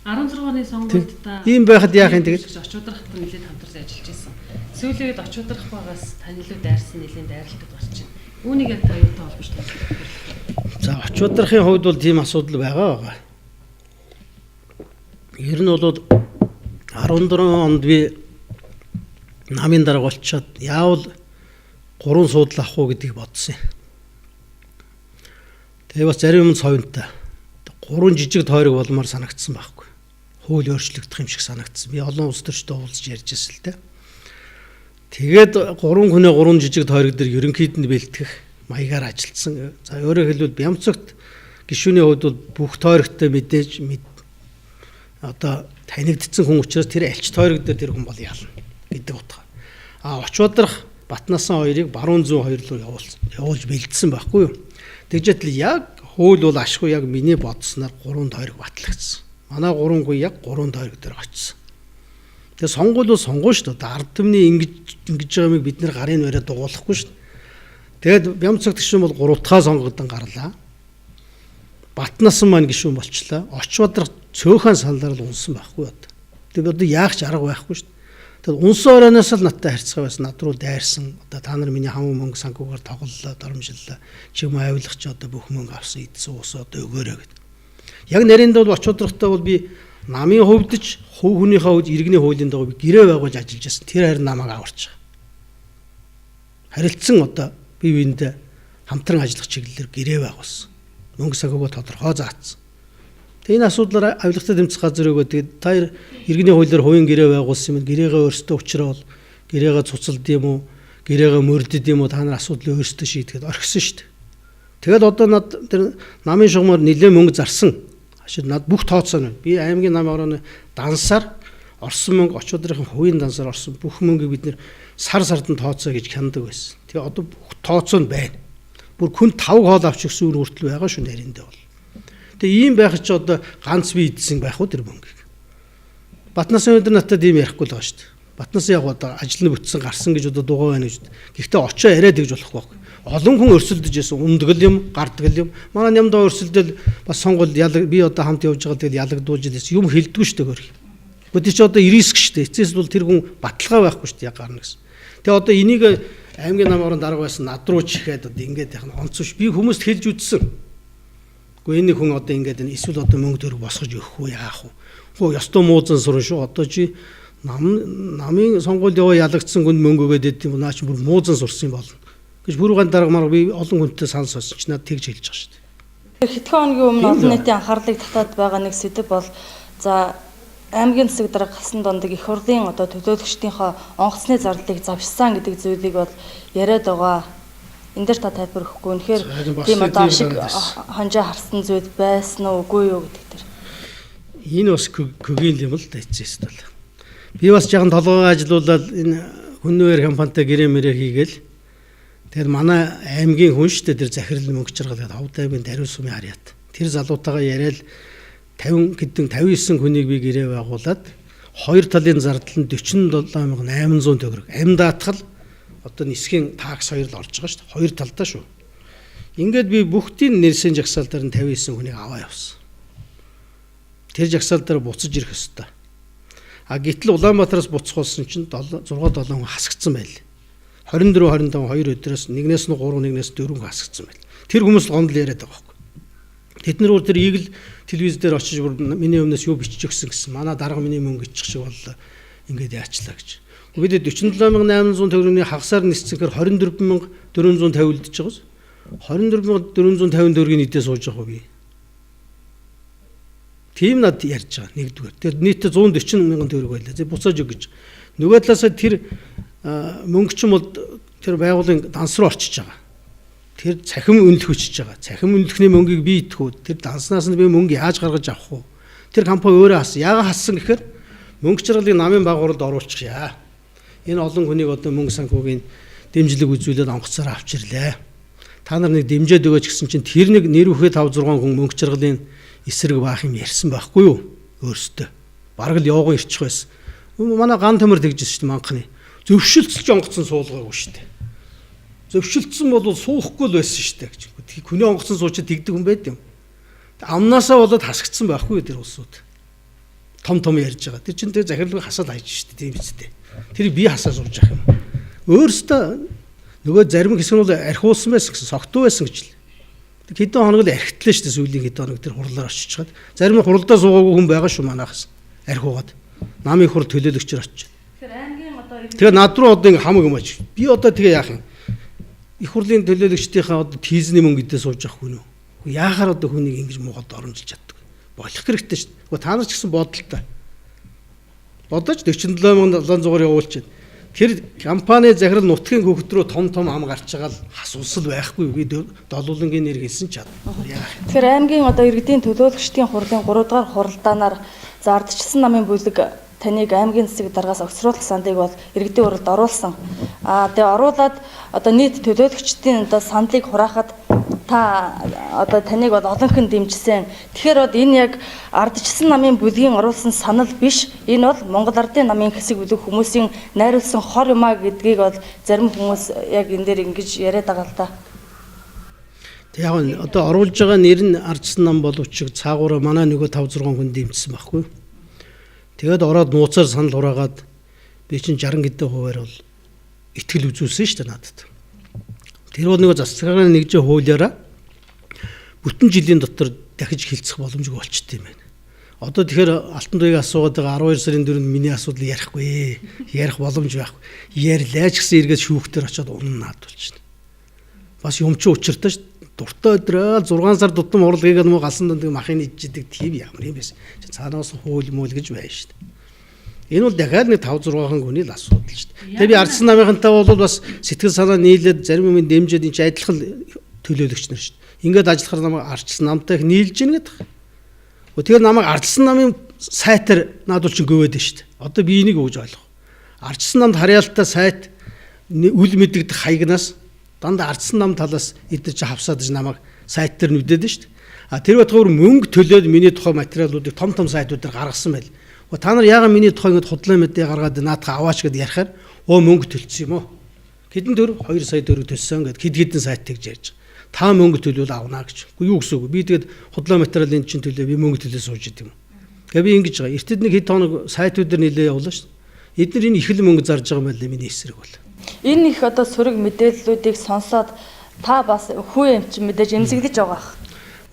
16 оны сонгуульд та ийм байхад яах юм тэгээд очуудрахт нэлээд хамтарч ажиллаж байсан. Сүүлийн үед очуудрах байгаас тань илүү дайрсан нэлээд дайралтад гарч байна. Үүнийг яг та юутай холбож тайлбарлах вэ? За, Очбадрахын хувьд бол тийм асуудал байгаа. Ер нь бол 14 онд би намын дарга болчоод яавал 3 суудлал авах уу гэдгийг бодсон юм. Тэгээ бас зарим юм совинтой. 3 жижиг тойрог болмоор санагдсан байхгүй. Хууль өөрчлөгдөх юм шиг санагдсан. Би олон улс төрчтэй уулзч ярьж байсан л дээ. Тэгээд 3 хүнээ 3 жижиг тойрог дээр ерөнхийд нь бэлтгэх маягаар ажилласан. За, өөрөөр хэлбэл Бямцогт гишүүний хувьд бол бүх тойрогтой мэдээж одоо танигдсан хүн учраас тэр альч тойрог дээр тэр хүн бол ялна гэдэг утга. А Очбадрах Батнасан хоёрыг баруун зүүн хоёр руу явуулж бэлдсэн байхгүй юу? Тэгжээд л яг хууль бол ашгүй, яг миний бодсноор 3 тойрог батлагдсан. Манай 3 хүн яг 3 тойрог дээр очсон. Тэгээ сонгуул бол сонгуул шүү дээ. Ард түмний ингэж байгаа юмыг бид нэр гарын бариад дугуулахгүй шүү дээ. Тэгээд Бямцогт гишүүн бол 3 дахь сонгогдсон гарлаа. Батнасан маань гишүүн болчлаа. Очбадрах цөөхөн саллаар л унсан байхгүй одоо. Тэгээд одоо яах ч арга байхгүй шүү дээ. Тэгээд унсан оройноос л надтай харьцгаа байсан. Над руу дайрсан. Одоо та нар миний хаман мөнгө санхүүгээр тоглолоо, доромжллоо. Чи юм авилах чи одоо бүх мөнгө авсан, идсэн ус одоо өгөөрэй гэд. Яг нарийнда бол Очбадрахтай бол би намын хувьд ч хувь хүнийхээ хувьд иргэний хуулийн дагуу би гэрээ байгуулж ажиллаж байсан. Тэр харин намайг аварч байгаа. Харилцсан одоо бие биендээ хамтран ажиллах чиглэлээр гэрээ байгуулсан. Мөнгө санхүүгөө тодорхой заасан. Тэгээ энэ асуудлаар авилгатай тэмцэх газар өгөө. Тэгээд та иргэний хуулиар хувийн гэрээ байгуулсан юм. Гэрээгээ өөрсдөө учраал, гэрээгээ цуцалд юм уу, гэрээгээ мөрдөд юм уу, та нар асуудлыг өөрсдөө шийдэхэд орхисон шүү дээ. Тэгэл одоо над тэр намын шугамар нэлээд мөнгө зарсан. Ашиг над бүх тооцоо нь. Би аймгийн намын орооны дансаар орсон мөнгө, Очбадрахын хувийн дансаар орсон бүх мөнгийг бид нэр сар сард нь тооцоо гэж хяндаг байсан. Тэгээ одоо бүх тооцоо нь байна. Бүр хүн 5 хоол авч өгсөн үр хүртэл байгаа шүү нэрэндээ бол. Тэгээ ийм байх чи одоо ганц би идсэн байх уу тэр мөнгийг. Батнасан өдөр надад ийм ярихгүй л байгаа шүү дээ. Батнасан яг одоо ажил нь бүтсэн гарсан гэж одоо дугаа байна гэж. Гэхдээ очоо яриад тэгж болохгүй байхгүй. Олон хүн өрсөлдөж байсан. Умдгал юм, гардгал юм. Манай нямдаа өрсөлдөл бас сонгуул ялаг би одоо хамт явж байгаа тэгэл ялагдуулж лээс юм хэлдэггүй шүү дээ хөрх. Гэхдээ чи одоо риск шүү дээ. Эцэс бол тэр хүн баталгаа байхгүй шүү дээ яг гарна гэсэн. Тэгээ одоо энийг аймгийн нам орон дарга байсан над руу чихээд одоо ингээд яах нь онцож би хүмүүст хэлж үзсэн. Гэхдээ энэ хүн одоо ингээд эсвэл одоо мөнгө төгрөг босгож өгөх үү яах вэ? Хөө ёстой муузан сурна шүү. Одоо чи намын сонгуульд яваа ялагдсан хүнд мөнгө өгөөд идэв юм. Наа чи бүр муузан сурсан юм болно гэж бүрүүгэн дарга мар би олон хүнтэй санал сольсон чи надад тэгж хэлж байгаа шүү дээ. Хэдхэн хоногийн өмнө олон нийтийн анхаарлыг татаад байгаа нэг сэдэв бол за аймгийн засаг дарга Гасан Дондог их хурлын одоо төлөөлөгчдийнхөө онгоцны зардлыг завшсан гэдэг зүйлийг бол яриад байгаа. Энэ дээр та тайлбар өгөхгүй. Үнэхээр тийм одоо ашиг хонжоо харсан зүйл байсан уу үгүй юу гэдэг дээр. Энэ бас көгийн юм л да эцэст бол. Би бас жаахан толгойн ажилуулаад энэ хүннүгээр компанитай гэрээ мэрээ хийгээл. Тэгэхээр манай аймгийн хүн шүү дээ тэр захирал мөнгө чаргал гэдэг Ховд аймгийн Даруй сумын харьяат. Тэр залуутайгаа яриад 50 хэдэн 59 хүнийг би гэрээ байгуулад хоёр талын зардал нь 47800 төгрөг. Амь даатгал одоо нисхийн такс хоёр л орж байгаа шүү дээ. Хоёр талдаа шүү. Ингээд би бүгдийн нэрсэн жагсаал дээр нь 59 хүнийг аваа явсан. Тэр жагсаал дээр буцаж ирэх ёстой. А гэтэл Улаанбаатараас буцах болсон чинь 6 7 хүн хасагдсан байл. 24 25 хоёр өдрөөс нэгнээс нь 3 нэгнээс 4 хүн хасагдсан байл. Тэр хүмүүс л гомдол яриад байгаа байхгүй. Тэд нар бүр тэр Eagle телевиз дээр очиж бүр миний өмнөөс юу бичиж өгсөн гэсэн. Манай дарга миний мөнгө ичих шиг боллоо. Ингээд яачлаа гэж. Бид 47800 төгрөгийн хагасаар нисцэхээр 24450 үлдэж байгаа биз? 24450 төгрөгийн нийтээ сууж байгаа би. Тийм над ярьж байгаа нэгдүгээр. Тэр нийтдээ 140 мянган төгрөг байлаа. Зэ буцааж өг гэж. Нөгөө талаасаа тэр мөнгө ч юм бол тэр байгууллагын данс руу орчиж байгаа. Тэр цахим үнэлэх хүчиж байгаа. Цахим үнэлэхний мөнгийг би идэх үү? Тэр данснаас нь би мөнгө яаж гаргаж авах вэ? Тэр компани өөрөө хассан. Яагаад хассан гэхээр мөнгө чаргалыг намын байгууллагад оруулчих яа. Энэ олон хүнийг одоо мөнгө санхүүгийн дэмжлэг үзүүлээд онгоцоор авчирлээ. Та нар нэг дэмжиж өгөөч гэсэн чинь тэр нэг нэр үхээ 5 6 хүн мөнгө чаргалын эсрэг баах юм ярьсан байхгүй юу? Өөрсдөө. Бараг л явган ирчих байсан. Манай ган төмөр тэгжсэн шүү дээ манхны. Зөвшөлдсөж онгоцсон суулгаагүй шүү дээ. Зөвшөлдсөн бол суухгүй л байсан шүү дээ гэж. Хүний онгоцсон суучид тэгдэг хүн байд юм. Амнаасаа болоод хасагдсан байхгүй тэр улсууд. Том том ярьж байгаа. Тэр чинь тэр захирлыг хасаад хайж шүү дээ тийм биз дээ. Тэр би хасаа сууж явах юм. Өөрөөсөө Нөгөө зарим хэсэг нь бол архиулсан байсан гэсэн, согтуу байсан гэж л. Хэдэн хоног л архитлаа шүү дээ, сүүлийн хэдэн хоног тэр хурлаар очичхаад. Зарим нь хуралдаа суугаагүй хүн байгаа шүү манайхас. Архиугаад. Намын хурал төлөөлөгчөр очиж. Тэгэхээр аймгийн одоо Тэгээ над руу одоо ингээ хамаг юм аж. Би одоо тэгээ яах юм? Их хурлын төлөөлөгчдийнхээ одоо тийзний мөнгө идэ сууж явах хүн үү? Яахаар одоо хүнийг ингэж муухай доромжилж чаддаг. Болох хэрэгтэй шүү дээ. Та нар ч гэсэн бодолтой. Бодож 47700-аар явуулчих. Тэр компани захирал нутгийн хүүхэд рүү том том ам гарч байгаа л асуусал байхгүй. Би долуулангийн нэр хэлсэн ч чад. Тэгэхээр аймгийн одоо иргэдийн төлөөлөгчдийн хурлын 3 дугаар хуралдаанаар за ардчилсан намын бүлэг таныг аймгийн засаг даргаас огцруулах саналыг бол иргэдийн хуралд оруулсан. Тэгээ оруулаад одоо нийт төлөөлөгчдийн одоо саналыг хураахад та одоо таныг бол олонх нь дэмжсэн. Тэгэхээр бол энэ яг ардчилсан намын бүлгийн оруулсан санал биш. Энэ бол Монгол Ардын намын хэсэг бүлэг хүмүүсийн найруулсан хор юм а гэдгийг бол зарим хүмүүс яг энэ дээр ингэж яриад байгаа л да. Тэг яг нь одоо оруулж байгаа нэр нь ардчилсан нам боловч цаагаараа манай нөгөө 5 6 хүн дэмжсэн байхгүй. Тэгээд ороод нууцаар санал хураагаад би чинь 60 хэдэн хувиар бол итгэл үзүүлсэн шүү дээ надад. Тэр бол нөгөө засгийн нэгжийн хуулиараа бүтэн жилийн дотор дахиж хилцэх боломжгүй болчтой юм байна. Одоо тэгэхээр Алтан туяг асуугаад байгаа 12 сарын 4-нд миний асуудал ярихгүй. Ярих боломж байхгүй. Ярьлаа ч гэсэн эргээд шүүхтэр очиод унна наадулчихна. Бас юм чи учиртай ш. Дуртай өдрөө 6 сар тутам хурал хийгээд мó галсан дунд махын ичдэг тийм ямар юм бэ? Цаанааас хууль муул гэж байна шүү дээ. Энэ бол дахиад нэг 5 6 хүний л асуудал шүү дээ. Тэгээ би ардсан намынхантай бол бас сэтгэл санаа нийлээд зарим юм дэмжиж энэ чинь адилхан төлөөлөгч нар шүү дээ. Ингээд ажиллахаар намайг ардсан намтай их нийлж гин гэдэг. Тэгэхээр намайг ардсан намын сайтар наадвал чинь гөвөөд шүү дээ. Одоо би энийг өгж ойлгох. Ардсан намд харьяалтай сайт үл мэдэгдэх хаягнаас дандаа ардсан нам талаас эдгээр чи хавсаад намайг сайт дээр нүдээд шүү дээ. А тэр байтугай мөнгө төлөөд миний тухай материалуудыг том том сайтууд дээр гаргасан байл. Та нар яагаад миний тухай ингэж худлаа мэдээ гаргаад наадхаа аваач гэд ярихаар өө мөнгө төлсөн юм уу? Хэдэн төр 2 сая төгрөг төлсөн гэд хэд хэдэн сайт тэгж ярьж байгаа. Та мөнгө төлвөл авна гэж. Үгүй юу гэсэн үг. Би тэгээд худлаа материалын чинь төлөө би мөнгө төлөө сууж идэв юм. Тэгээ би ингэж байгаа. Эртэд нэг хэд хоног сайтууд дээр нилээ явуулаа шүү дээ. Эдгээр энэ их л мөнгө зарж байгаа юм байна миний эсрэг бол. Энэ их одоо сөрөг мэдээллүүдийг сонсоод та бас хүү юм чинь мэдээж эмзэглэж байгаа ах.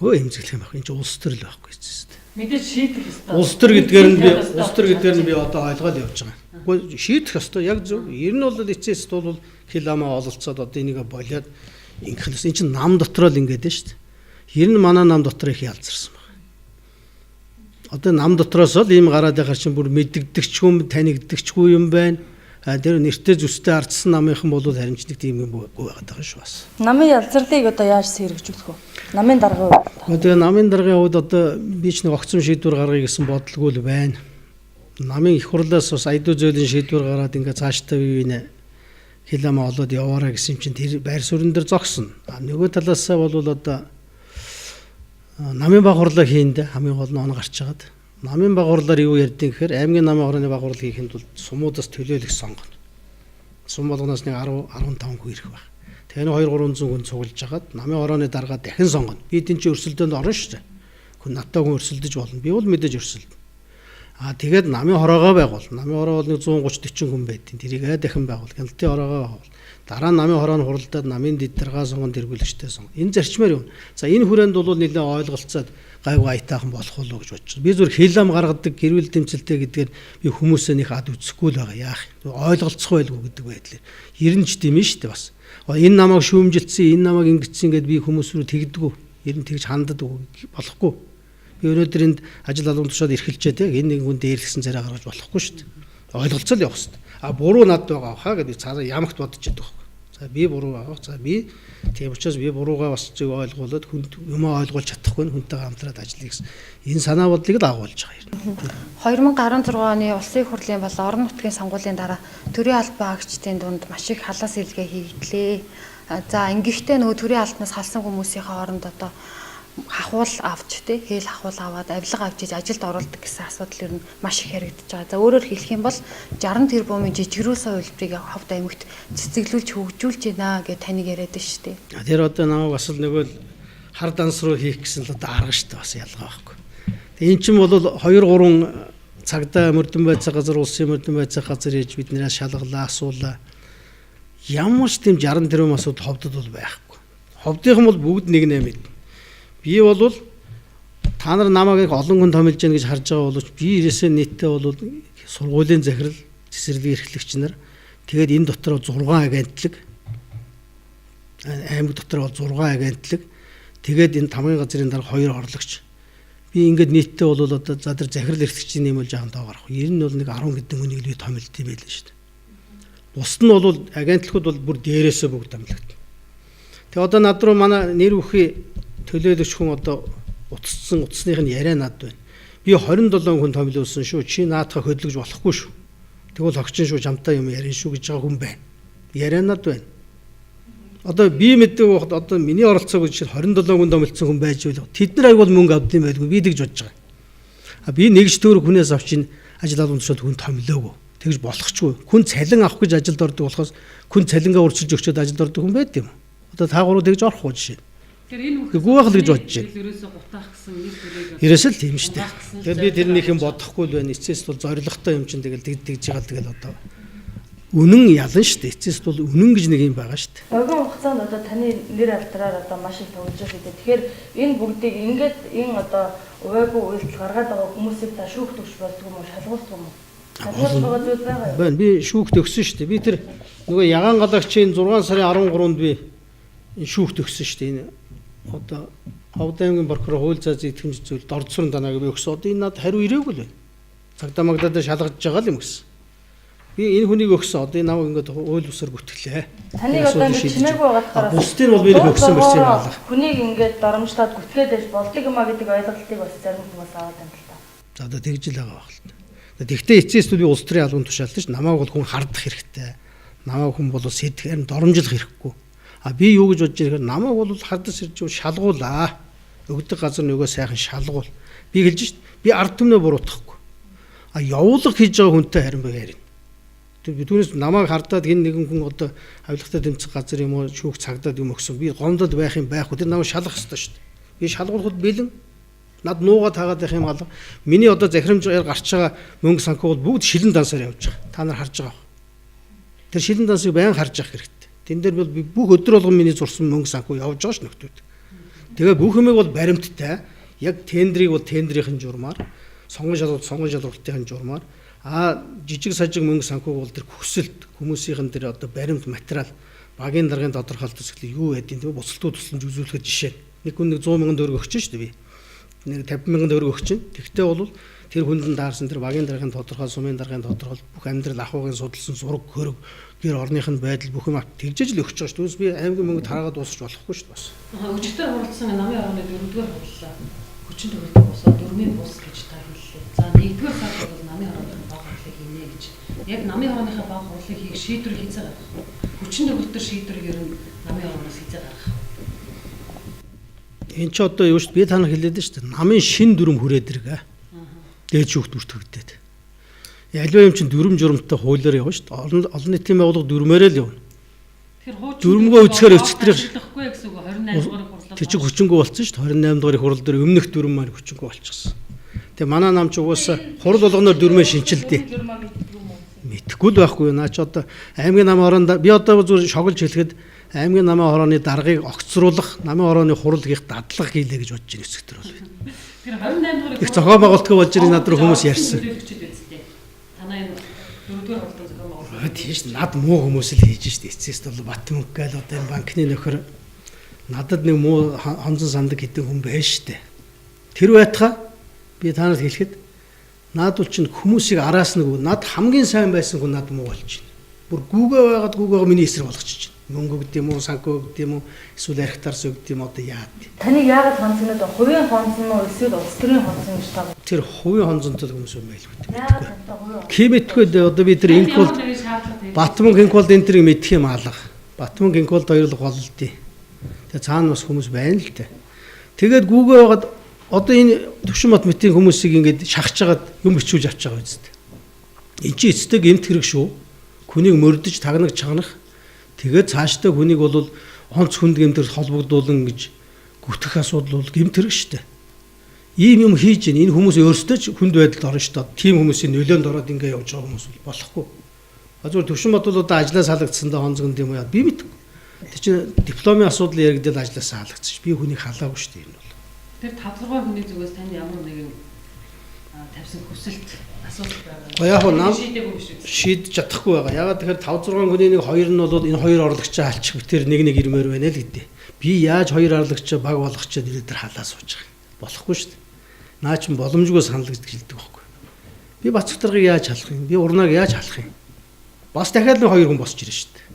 Өө эмзэглэх юм байх. Энэ чинь улс төр л байхгүй зү. Мэдээж шийдэх ёстой. Улс төр гэдгээр нь би улс төр гэдгээр нь би одоо ойлгоод явж байгаа. Үгүй шийдэх ёстой яг зөв. Ер нь бол эцэс эцэст бол хил амаа ололцоод одоо энийг болиод ингэх л энэ чинь нам дотроо л ингээд нь шүү дээ. Ер нь манай нам дотор их ялзарсан байна. Одоо нам дотроос л ийм гараад байхаар чинь бүр мэддэгчгүй танигддагчгүй юм байна. Тэр нэртэй зүстэй ардсан намынхан бол харин ч нэг тийм юм үгүй байгаад байгаа шүү бас. Намын ялзарлыг одоо яаж сэргэжүүлэх вэ? Намын даргын хувьд. Тэгээ намын даргын хувьд одоо би ч нэг огцом шийдвэр гаргая гэсэн бодлого л байна. Намын их хурлаас бас айдуу зөөлөн шийдвэр гараад ингээ цаашдаа бие биенээ хил амаа олоод яваараа гэсэн чинь тэр байр суурин дээр зогсно. А нөгөө талаасаа бол одоо намын баг хурлаа хийндэ хамгийн гол нь он гарч хагаад намын баг хурлаар юу ярьдیں гэхээр аймгийн намын хорооны баг хурал хийхэд бол сумуудаас төлөөлөх сонгоно. Сум болгоноос нэг 10 15 хүн ирэх байх. Тэгээ нэг 2 300 хүн цуглаж хагаад намын хорооны даргаа дахин сонгоно. Би тэн чинь өрсөлдөөнд орно шүү дээ. Хүн надтай хүн өрсөлдөж болно. Би бол мэдээж өрсөлдөнө. А тэгээд намын хороогоо байгуул. Намын хороо бол нэг 130 40 хүн байдیں۔ Тэрийг дахин байгуул. Хяналтын хороогоо байгуул. Дараа нь намын хорооны хуралдаад намын дэд даргаа сонгон тэргүүлэгчтэй сонгон. Энэ зарчмаар юм. За энэ хүрээнд бол нэлээд ойлголцоод гайгүй аятайхан болох болов гэж бодож байна. Би зүгээр хил ам гаргадаг гэрүүл дэмцэлтэй гэдгээр би хүмүүсээ нэг ад үзэхгүй л байгаа. Яах юм? Ойлголцох байлгүй гэдэг байдлаар. Ер нь ч тийм шүү дээ бас. Энэ намайг шүүмжилсэн, энэ намайг ингэсэн гэдээ би хүмүүс рүү тэгдэггүй. Ер нь тэгж ханддаг болохгүй. Би өнөөдөр энд ажил албан тушаад эрхэлжээ те энэ нэг хүн дээрлэсэн царай гаргаж болохгүй шүү дээ. Ойлголцол явах хэрэгтэй. А буруу над байгаа хаа гэдэг цаанаа ямагт бодож яддаг байхгүй. За би буруу байгаа. За би тийм учраас би буруугаа бас зүг ойлгуулад хүнд юмаа ойлгуулж чадахгүй хүнтэйгээ хамтраад ажиллая гэсэн энэ санаа бодлыг л агуулж байгаа юм. 2016 оны улсын их хурлын болон орон нутгийн сонгуулийн дараа төрийн албан агчдын дунд маш их халаас илгээ хийгдлээ. За ингэхдээ нөгөө төрийн албанаас халсан хүмүүсийн хооронд одоо хахуул авч тий хээл хахуул аваад авилга авч иж ажилд оруулдаг гэсэн асуудал ер нь маш их яригдж байгаа. За өөрөөр хэлэх юм бол 60 тэрбумын жижигрүүлсэн хувилбарыг Ховд аймагт цэцэглүүлж хөгжүүлж байна гэж таныг яриад байна шүү дээ. Тэр одоо намайг бас л нөгөө хар данс руу хийх гэсэн л одоо арга шүү дээ бас ялгаа байхгүй. Тэгээ эн чинь бол 2 3 цагдаа мөрдөн байцаа газар улсын мөрдөн байцаа газар ээж биднээс шалгалаа асуулаа. Ямар ч тийм 60 тэрбум асуудал ховдод бол байхгүй. Ховдынхан бол бүгд нэг нэ мэднэ. Би бол та нар намайг их олон хүн томилж яах гэж харж байгаа боловч би ерөөсөө нийтдээ бол сургуулийн захирал, цэцэрлэгийн эрхлэгч нар тэгээд энэ дотор 6 агентлаг, аймаг дотор бол 6 агентлаг, тэгээд энэ тамгын газрын дарга 2 орлогч. Би ингээд нийтдээ бол одоо за тэр захирал эрхлэгчийн нэм бол жаахан доо гарах. Ер нь бол нэг 10 хэдэн хүнийг л би томилд юм байл шүү дээ. Бусд нь бол агентлагууд бол бүр дээрээсээ бүгд томилогдно. Тэгээ одоо над руу манай нэр бүхий төлөөлөгч хүн одоо утассан утасных нь яриа над байна. Би 27 хүн томилуулсан шүү. Чи наадхаа хөдлөж болохгүй шүү. Тэгвэл хогчин шүү, чамтай юм ярина шүү гэж байгаа хүн байна. Яриа над байна. Одоо би мэддэг байхад одоо миний оролцоог жишээ 27 хүн томилдсон хүн байж байл. Тэд нар аяг бол мөнгө авд юм байлгүй. Би тэгж бодож байгаа. А би нэг ч төгрөг хүнээс авч ин ажил албан тушаалд хүн томилоогүй. Тэгж болохчгүй. Хүн цалин авах гэж ажилд ордог болохоос хүн цалингаа урьдчилж өгчөөд ажилд ордог хүн байд юм. Одоо та гурав тэгж орох уу жишээ. Тэгэхээр энэ үх Үгүй байх л гэж бодож байна. Ерөөсөө гутаах гэсэн нэр төрийг Ерөөсөө л тийм шүү дээ. Тэгэхээр би тэрнийх юм бодохгүй л байна. Эцэст бол зоригтой юм чинь тэгэл тэг тэгж байгаа л тэгэл одоо үнэн ялан шүү дээ. Эцэст бол үнэн гэж нэг юм байгаа шүү дээ. Богино хугацаанд одоо таны нэр алдраар одоо маш их тоглож байгаа шүү дээ. Тэгэхээр энэ бүгдийг ингээд энэ одоо увайгүй үйлдэл гаргаад байгаа хүмүүсийг та шүүх төгш болдгоо юм уу, шалгуулдаг юм уу? Шалгуулж байгаа зүйл байгаа юу? Байна. Би шүүхт өгсөн шүү дээ. Би тэр нөгөө ягаан галагчийн 6 сарын 13-нд би энэ шүүхт өгсөн шүү дээ. Энэ одоо Ховд аймгийн прокурор хууль заа зэтгэмж зүйл дордсорн данааг би өгсөн. Одоо энэ надад хариу ирээгүй л байна. Цагдаа магдаад шалгаж байгаа л юм гэсэн. Би энэ хүнийг өгсөн. Одоо энэ намайг ингээд хууль бусаар гүтгэлээ. Таныг одоо ингээд чимээгүй байгаад Бусдыг бол би нэг өгсөн барьсан юм алга. Хүнийг ингээд доромжлоод гүтгээд байж болдог юм а гэдэг ойлголтыг бас зарим хүмүүс аваад байна л та. За одоо тэгж л байгаа байх л та. Тэгвэл эцэст би улс төрийн албан тушаалтай ш. Намайг бол хүн хардах хэрэгтэй. Намайг хүн бол сэтгэх харин доромжлох хэрэггүй. А би юу гэж бодож ирэхээр намайг бол хардаж ирж шалгуулаа. Өгдөг газар нөгөө сайхан шалгуул. Би хэлж шít. Би ард түмнээ буруутгахгүй. А явуулга хийж байгаа хүнтэй харин би ярина. Тэр түүнээс намайг хардаад энэ нэгэн хүн одоо авилгатай тэмцэх газар юм уу шүүх цагдаад юм өгсөн. Би гомдод байх юм байхгүй. Тэр намайг шалгах ёстой шүү дээ. Би шалгуулахад бэлэн. Над нуугаа таагаад байх юм алга. Миний одоо захирамжаар гарч байгаа мөнгө санхүү бол бүгд шилэн дансаар явж байгаа. Та нар харж байгаа. Тэр шилэн дансыг баян харж явах хэрэгтэй. Тэн дээр бол бүх өдөр болгон миний зурсан мөнгө санхүү явж байгаа ш нөхдүүд. Тэгээ бүх юмыг бол баримттай. Яг тендрийг бол тендрийн журмаар, сонгон шалгалт сонгон шалгалтын журмаар, а жижиг сажиг мөнгө санхүүг бол тэр хүсэлт хүмүүсийн тэр одоо баримт материал багийн даргын тодорхойлолт төсөл юу байдیں۔ Тэгээ буцалтгүй тусламж үзүүлэхэд жишээ. Нэг хүн нэг 100 мянган төгрөг өгч шүү дээ би. Нэг 50 мянган төгрөг өгч чинь. Тэгтээ бол тэр хүнд нь даарсан тэр багийн даргын тодорхойл, сумын даргын тодорхойл, бүх амьдрал ахуйгийн судалсан зураг, хөрөг, гэр орных нь байдал бүх юм тэгжээж л өгч байгаа шүү. Түүнээс би аймгийн мөнгө тараагаад дуусч болохгүй шүү дээ бас. Өчигдөр хуралдсан намын орны 4-р хурлаа хүчин төгөлдөр босоо дөрмийн бус гэж та хэллээ. За 1-р сард бол намын хорооны баг хурлыг хийнэ гэж. Яг намын хорооныхаа баг хурлыг хийх шийдвэр хийцээ гаргах. Хүчин төгөлдөр шийдвэрийг ер нь намын орноос хийцээ гаргах. Энэ ч одоо юу шүү дээ би та нар хэлээд шүү дээ. Намын шин дүрм хүрээд иргэ. Дээд шүүхт бүртгэгдээд. Аливаа юм чинь дүрм журамтай хуулиар явна шүү дээ. Олон нийтийн байгууллага дүрмээрээ л явна. Тэгэхээр дүрмгөө өцгөр өцгтрэх ашиглахгүй гэсэн үг 28 дугаар хурлаар. Тэр чинь хүчингү болсон шүү дээ. 28 дугаар хурал дээр өмнөх дүрм маань хүчингү болчихсон. Тэгээ манай нам ч угаасаа хурал болгоноор дүрмээ шинчилдээ. Мэдхгүй л байхгүй. Наа чи одоо аймгийн намын хороонд би одоо зүгээр шоглож хэлэхэд аймгийн намын хорооны даргаыг огцруулах, намын хорооны хурал хийх дадлага хийлээ гэж бодож байна өсгтөр бол. Тэр 28 дугаар их зохион байгуулалтгүй болж ирэх над руу хүмүүс ярьсан. Танай энэ дөрөвдүгээр хуралдаан зохион байгуулалт. Тийм ш над муу хүмүүс л хийж шít. Эцэст бол Батмөнх гээл одоо энэ банкны нөхөр надад нэг муу хонзон сандаг гэдэг хүн байж штэ. Тэр байтгаа би та нарт хэлэхэд наад бол чинь хүмүүсийг араас нэг над хамгийн сайн байсан хүн над муу болчихно. Бүр гүүгээ байгаад гүүгээ миний эсрэг болгочих чинь. Мөнгө өгд юм уу, санхүү өгд юм уу, эсвэл архитарс өгд юм одоо яад. Таныг яагаад хонцнод хувийн хонцон уу эсвэл улс төрийн хонцон гэж та. Тэр хувийн хонцонтой хүмүүс юм байлгүй. Яагаад тантай хувийн? Кимэтгүй одоо би тэр инквол Батмөнх инквол энэ тэрийг мэдэх юм алга. Батмөнх инкволд хоёр л голлдیں۔ Тэгээ цаана бас хүмүүс байна л дээ. Тэгээд гүүгээ байгаад одоо энэ Төвшинбат мэтийн хүмүүсийг ингээд шахаж хагаад юм бичүүлж авч байгаа үсттэй. Энд чинь эцтэй гэмт хэрэг шүү. Хүнийг мөрдөж тагнаг чагнах. Тэгээд цаашдаа хүнийг бол онц хүнд гэмтэр холбогдуулан гэж гүтгэх асуудал бол гэмт хэрэг шүү дээ. Ийм юм хийж гин энэ хүмүүс өөрсдөө ч хүнд байдалд орно шүү дээ. Тийм хүмүүсийн нөлөөнд ороод ингэ явж байгаа хүмүүс бол болохгүй. Зүгээр Төвшин Бат бол одоо ажлаас халагдсандаа хонзгонд юм уу яа би мэдгүй. Тэр чинь дипломын асуудал яригдал ажлаас халагдсан ш. Би хүнийг халаагүй шүү дээ энэ бол. Тэр 5 6 хүний зүгээс танд ямар нэгэн тавьсан хүсэлт асуудал байгаа. Яг нь нам шийдэж чадахгүй байгаа. Ягаад тэгэхээр 5 6 хүний нэг хоёр нь бол энэ хоёр орлогчоо халчих битэр нэг нэг ирмээр байна л гэдэг. Би яаж хоёр орлогчоо баг болгох чад ирээд тэр халаа сууж байгаа юм. Болохгүй шүү дээ. Наа чин боломжгүй санал гэж хэлдэг байхгүй. Би Бацгтаргыг яаж халах юм? Би урнааг яаж халах юм? Бас дахиад нэг хоёр хүн босч ирнэ шүү дээ.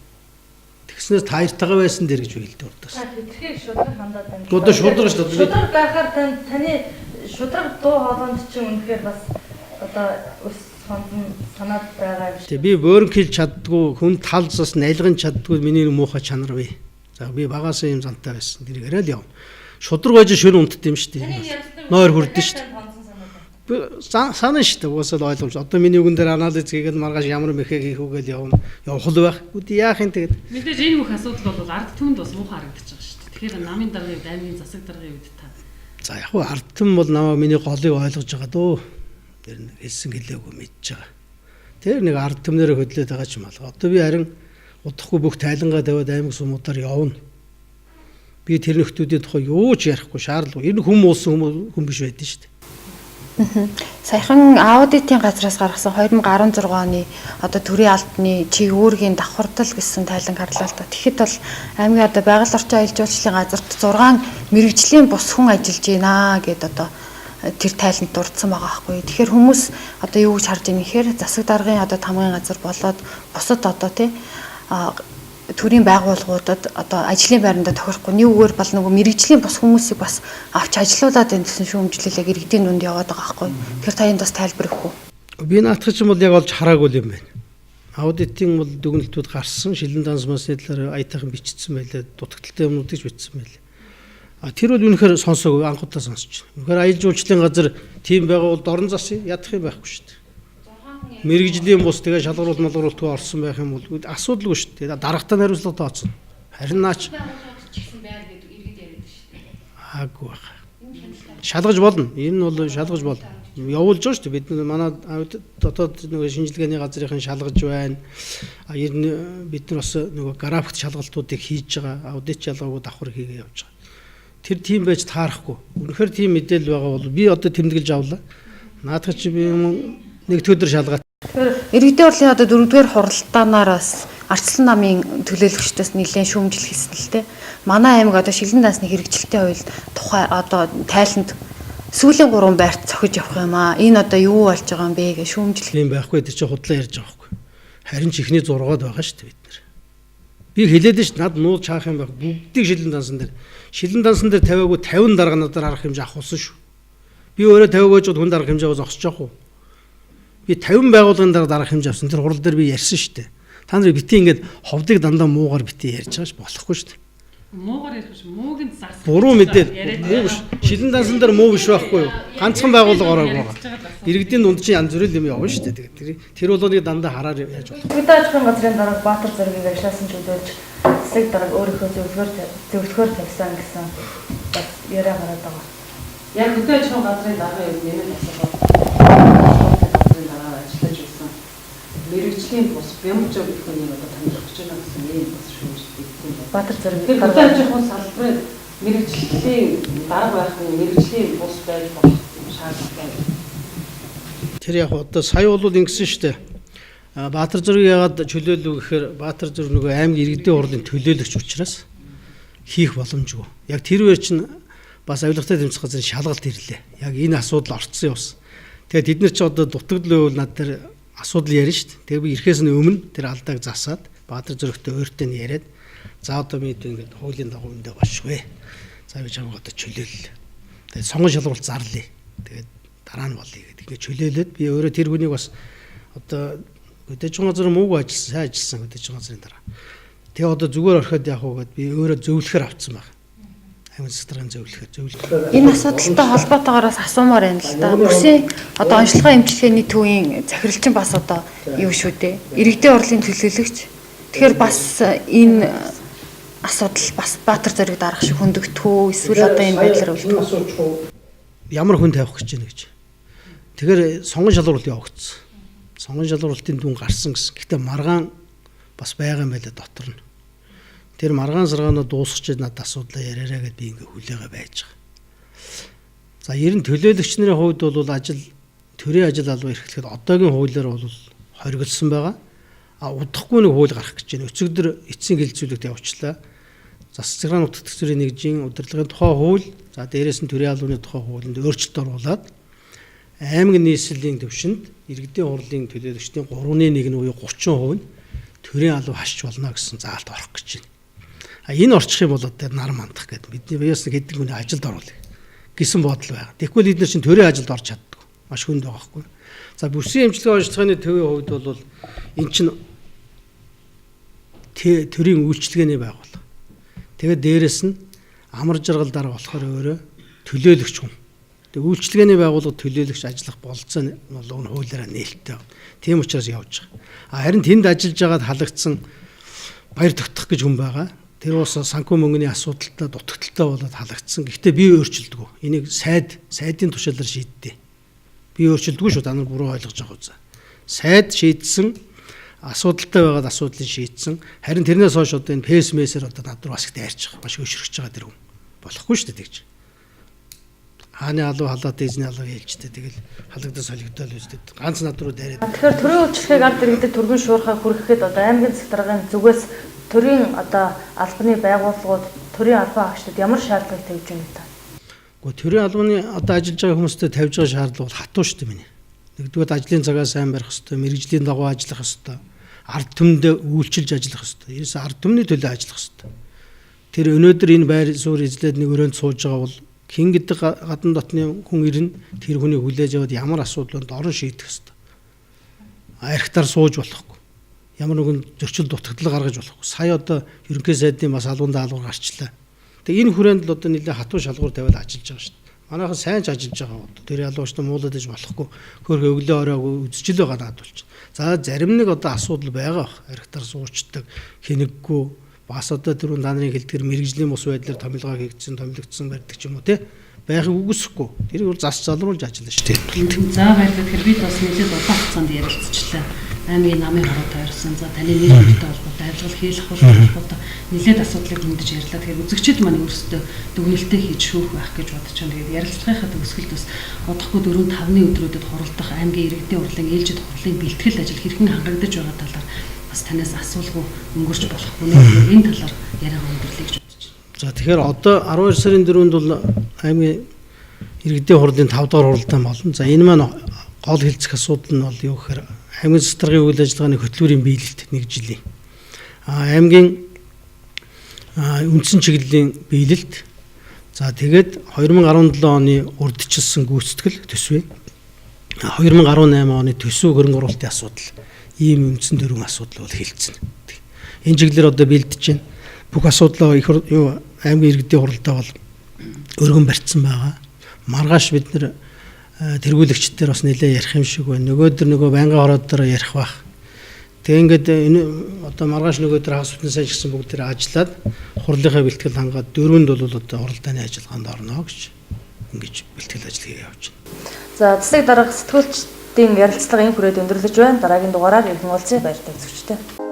Тэгснээс та хоёртайгаа байсан дээр гэж би хэлдэг урдаас. Та хитрхи шудраг хандаад байна. Одоо шудраг шүү дээ. Шудраг байхаар таны шудраг дуу хоолойнд чинь үнэхээр бас одоо өс хонзон санаад байгаа юм шиг. Тэг би бөөрөнхийлж чаддгүй, хүн тал зас налган чаддгүй миний муухай чанар бий. За би багасаа юм зантай байсан. Тэрийг арай л явна. Шудраг байж шөнө унтд юм шүү дээ. Нойр хүрдэн шүү дээ. Би санаа шүү дээ. Угаасаа л ойлгомж. Одоо миний үгэн дээр анализ хийгээд маргааш ямар мэхэ хийх үү гэж явна. Явах л байх. Үгүй яах юм тэгээд. Мэдээж энэ бүх асуудал бол ард түмэнд бас муухай харагдаж байгаа шүү дээ. Тэгэхээр намын даргын үед, аймгийн засаг даргын үед та. За яг хуу ард түмэн бол намайг миний голыг ойлгож байгаа дөө. Тэр нэг хэлсэн хэлээгүй мэдж байгаа. Тэр нэг ард түмнэрээ хөдлөөд байгаа ч юм алга. Одоо би харин удахгүй бүх тайлангаа тавиад аймаг сумуудаар явна. Би тэр нөхдүүдийн тухай юу ч ярихгүй шаардлагагүй. Энэ хүм уусан хүн биш байдэн шүү дээ. Саяхан аудитын газраас гаргасан 2016 оны одоо төрийн албаны чиг үүргийн давхардал гэсэн тайлан гарлаа л та. Тэгэхэд бол аймгийн одоо байгаль орчин аялал жуулчлалын газарт 6 мэрэгжлийн бус хүн ажиллаж байна гэд одоо тэр тайланд дурдсан байгаа байхгүй. Тэгэхээр хүмүүс одоо юу гэж харж байгаа нэхэр засаг даргын одоо тамгын газар болоод бусад одоо тий төрийн байгууллагуудад одоо ажлын байранда тохирохгүй нэг үгээр бол нөгөө мэрэгжлийн бус хүмүүсийг бас авч ажилуулад байна гэсэн шүүмжлэл яг иргэдийн дунд яваад байгаа байхгүй. Тэгэхээр та энд бас тайлбар өгөх үү? Би наадах чинь бол яг олж хараагүй юм байна. Аудитын бол дүгнэлтүүд гарсан, шилэн данс масны талаар аятайхан бичсэн байлаа, дутагдaltaй юмнуудыг ч бичсэн байлаа. А тэр бол үнэхээр сонсоогүй, анх удаа сонсч байна. Үнэхээр аялал жуулчлалын газар тийм байгаа бол дорн зас ядах юм байхгүй шүү дээ. Мэргэжлийн бус тэгээ шалгаруулалт малгаруулалтгүй орсон байх юм бол асуудалгүй шүү дээ. Дарагтаа хариуцлага тооцно. Харин наач аагүй байх. Шалгаж болно. Энэ бол шалгаж болно. Явуулж байгаа шүү дээ. Бид нар манай дотоод нөгөө шинжилгээний газрынхан шалгаж байна. Энэ бид нар бас нөгөө графикт шалгалтуудыг хийж байгаа. Аудит шалгаагүй давхар хийгээ явж байгаа. Тэр тийм байж таарахгүй. Үнэхээр тийм мэдээлэл байгаа бол би одоо тэмдэглэж авлаа. Наадах чи би юм нэг өдөр шалгаад. Иргэдийн хурлын одоо дөрөвдүгээр хуралдаанаар бас Арслан намын төлөөлөгчдөөс нэлээд шүүмжил хийсэн л дээ. Манай аймаг одоо шилэн дансны хэрэгжилтийн хууль тухай одоо тайланд сүүлийн 3 байрт цохиж явах юм аа. Энэ одоо юу болж байгаа юм бэ гэж шүүмжил. Тийм байхгүй, тэр чинь худлаа ярьж байгаа байхгүй. Харин ч ихний 6-ад байгаа шүү дээ бид нар. Би хэлээд ш над нуу чаах юм байх. Бүгдийг шилэн дансан дээр. Шилэн дансан дээр тавиагүй 50 дарга надаар арга хэмжээ авахулсан шүү. Би өөрөө тавиагүй ч хүн дарга хэмжээ зогсож явах уу? Би 50 байгууллагын дараа дарга хэмжээ авсан. Тэр хурал дээр би ярьсан шүү дээ. Та нар бити ингээд ховдыг дандаа муугаар бити ярьж байгаа ш болохгүй шүү дээ. Муугаар ярих биш, мууг нь засах. Буруу мэдээ. Муу биш. Шилэн дансан дээр муу биш байхгүй юу? Ганцхан байгууллага ороогүй байгаа. Иргэдийн дунд чинь янз бүрийн юм явна шүү дээ. Тэгээд тэр болгоныг дандаа хараар яаж болох. Хөдөө аж ахуйн газрын дарга Баатар зэргийг ажлаасан чөлөөлж засаг дарга өөрийнхөө зөвлөхөөр тавьсан гэсэн бас яриа гараад байгаа. Яг хөдөө аж ахуйн газрын даргын үед нэмэлт асуудал газрын дараа ажиллаж байсан. Мэргэжлийн бус Бямжо гэх хүнийг одоо танилцах гэж байна гэсэн ийм бас шүүмжлэл юм байна. Баатар зэрэг Тэгэхээр хөдөө аж ахуйн салбарын мэргэжлийн дарга байх нь мэргэжлийн бус байж болох шаардлагатай. Тэр яг одоо сая бол ингэсэн шүү дээ. Баатар зэрэг яагаад чөлөөлөв гэхээр Баатар зэрэг нөгөө аймаг иргэдийн хурлын төлөөлөгч учраас хийх боломжгүй. Яг тэр үеэр чинь бас авилгатай тэмцэх газрын шалгалт ирлээ. Яг энэ асуудал орцсон явсан. Тэгээд тэд нар ч одоо дутагдал байвал над дээр асуудал ярина шүү дээ. Тэгээ би ирэхээс нь өмнө тэр алдааг засаад Баатар зөрөгтэй өөртөө нь яриад за одоо би ингээд хуулийн дагуу өндөө болшгүй. За би чамайг одоо чөлөөллөө. Тэгээд сонгон шалгуулт зарлая. Тэгээд дараа нь болъё гэдэг. Ингээд чөлөөлөөд би өөрөө тэр хүнийг бас одоо хөдөөж газар муугүй ажилласан, сайн ажилласан хөдөөж газрын дараа. Тэгээ одоо зүгээр орхиод явах уу гэд би өөрөө зөвлөхөр авцсан байна. Аймаг засгийн зөвлөхөр. Энэ асуудалтай холбоотойгоор бас асуумаар байна л да. Бүсийн одоо онцлогоо эмчилгээний төвийн захиралчин бас одоо юу шүү дээ. Иргэдийн хурлын төлөөлөгч. Тэгэхээр бас энэ асуудал бас Баатар зэрэг дарах шиг хөндөгдөх үү? Эсвэл одоо энэ байдлаар үлдэх үү? Ямар хүн тавих гэж байна гэж. Тэгэхээр сонгон шалралт явагдсан. Сонгон шалруултын дүн гарсан гэсэн. Гэхдээ маргаан бас байгаа юм байлаа дотор нь. Тэр маргаан саргаанаа дуусгаж надад асуудлаа яриараа гэдээ би ингээ хүлээгээ байж байгаа. За ер нь төлөөлөгч нарын хувьд бол ажил төрийн ажил алба эрхлэхэд одоогийн хуулиар бол хоригдсон байгаа. А удахгүй нэг хууль гарах гэж байна. Өчигдөр эцсийн хэлэлцүүлэгт явуулчлаа. Засаг захиргааны нутаг дэвсгэрийн нэгжийн удирдлагын тухай хууль, за дээрээс нь төрийн албаны тухай хуулинд өөрчлөлт оруулаад аймаг нийслэлийн төвшөнд иргэдийн хурлын төлөөлөгчдийн 3-1 нь буюу 30% нь төрийн алба хашиж болно гэсэн заалт орох гэж байна. А энэ орчих юм бол одоо нар мандах гэдэг. Бидний биеэс нэг хэдэн хүний ажилд оруулах гэсэн бодол байгаа. Тэгэхгүй бид нар чинь төрийн ажилд орж чаддаггүй. Маш хүнд байгаа хгүй. За бүсийн эмчилгээ ажиллагааны төвийн хувьд бол эн чинь төрийн үйлчилгээний байгууллага. Тэгээд дээрэс нь амар жаргал дарга болохоор өөрөө төлөөлөгч хүн. Тэгээд үйлчилгээний байгууллага төлөөлөгч ажиллах бололцоо нь бол энэ хуулиараа нээлттэй. Тийм учраас явж байгаа. А харин тэнд ажиллаж байгаад халагдсан баяр тогтох гэж хүн байгаа. Тэр бас санхүү мөнгөний асуудалтай дутагдaltaй болоод халагдсан. Гэхдээ би өөрчилдөггүй. Энийг сайдын тушаалаар шийдтээ. Би өөрчилдөггүй шүү. Та нар буруу ойлгож байгаа үзээ. Сайд шийдсэн, асуудалтай байгаад асуудлыг шийдсэн. Харин тэрнээс хойш одоо энэ пэс мэсээр одоо над руу бас их дайрч байгаа. Маш өшөрч байгаа тэр хүн. Болохгүй шүү дээ тэгж. Хааны алуу халаад эзний алуу хэлжтэй. Тэгэл халагдаж солигдоол үстэй. Ганц над руу дайраад. Тэгэхээр төрийн үйлчлэгийг ард иргэдэд түргэн шуурхай хүргэхэд одоо аймгийн засаг даргын зүгээс төрийн одоо албаны байгууллагууд, төрийн албан хаагчдад ямар шаардлагыг тавьж байна вэ? Гэхдээ төрийн албаны одоо ажиллаж байгаа хүмүүстэй тавьж байгаа шаардлага бол хатуу шүү дээ миний. Нэгдүгээр ажлын цагаа сайн барих ёстой, мэргэжлийн дагуу ажиллах ёстой, ард түмэндээ үйлчилж ажиллах ёстой. Ерөөсөө ард түмний төлөө ажиллах ёстой. Тэр өнөөдөр энэ байр суурь эзлээд нэг өрөөнд сууж байгаа бол хэн гэдэг гадна дотны хүн ирнэ, тэр хүний хүлээж аваад ямар асуудал вэ дорн шийдэх ёстой. Архитаар сууж болохгүй. Ямар нэгэн зөрчил дутагдал гаргаж болохгүй. Сая одоо ерөнхий сайдын бас албан даалгавар гарчлаа. Тэгээ энэ хүрээнд л одоо нэлээд хатуу шалгуур тавиад ажиллаж байгаа шүү дээ. Манайхан сайн ч ажиллаж байгаа одоо тэр ялуурч муулаад иж болохгүй. Хөөх өглөө оройг үзэж л байгаа наад болчих. За зарим нэг одоо асуудал байгаа бах. Архитаар суучдаг, хинэггүй бас одоо түрүүн та нарын хэлдгэр мэрэгжлийн бус байдлаар томилгоо хийгдсэн, томилогдсон барьдаг ч юм уу те. Байхыг үгүйсэхгүй. Тэрийг бол зас залруулж ажиллана шүү дээ. За баярлалаа. Тэгэхээр бид бас нэлээд удаан хугацаанд ярилцчихлаа. Аймгийн намын хороо тойрсон. За таны нэр хүндтэй холбоотой, авилгал хийх холбоотой нэлээд асуудлыг хөндөж ярьлаа. Тэгэхээр үзэгчид маань өөрсдөө дүгнэлтээ хийж шүүх байх гэж бодож байна. Тэгээд ярилцлагынхаа төгсгөлд бас удахгүй 4-5-ны өдрүүдэд хуралдах аймгийн иргэдийн хурлын ээлжид хурлын бэлтгэл ажил хэрхэн хангагдаж байгаа талаар бас танаас асуулгүй өнгөрч болохгүй нэ. Энэ талаар яриагаа өндөрлөе гэж бодож байна. За тэгэхээр одоо 12 сарын 4-нд бол аймгийн иргэдийн хурлын 5 дугаар хуралдаан болно. За энэ маань гол хилцэх асуудал нь бол юу гэхээр аймгийн засгийн үйл ажиллагааны хөтөлбөрийн биелэлт нэг жилийн. Аймгийн үндсэн чиглэлийн биелэлт. За тэгээд 2017 оны урдчилсан гүйцэтгэл төсвийн 2018 оны төсөв хөрөнгө оруулалтын асуудал. Ийм үндсэн дөрвөн асуудал бол хилцэнэ. Энэ чиглэлээр одоо бэлдэж байна. Бүх асуудлаа их юу аймгийн иргэдийн хуралдаа бол өргөн барьцсан байгаа. Маргааш бид нэр тэргүүлэгчдээр бас нэлээд ярих юм шиг байна. Нөгөөдөр нөгөө байнгын хороодоор ярих бах. Тэгээ ингээд энэ одоо маргааш нөгөөдөр хагас бүтэн сайн гэсэн бүгд тэр ажиллаад хурлынхаа бэлтгэл хангаад дөрөнд бол одоо хуралдааны ажиллагаанд орно гэж ингэж бэлтгэл ажил хийгээ явж байна. За засаг дарга сэтгүүлчдийн ярилцлага энэ хүрээд өндөрлөж байна. Дараагийн дугаараар иргэн уулзъя. Баяртай үзэгчдээ.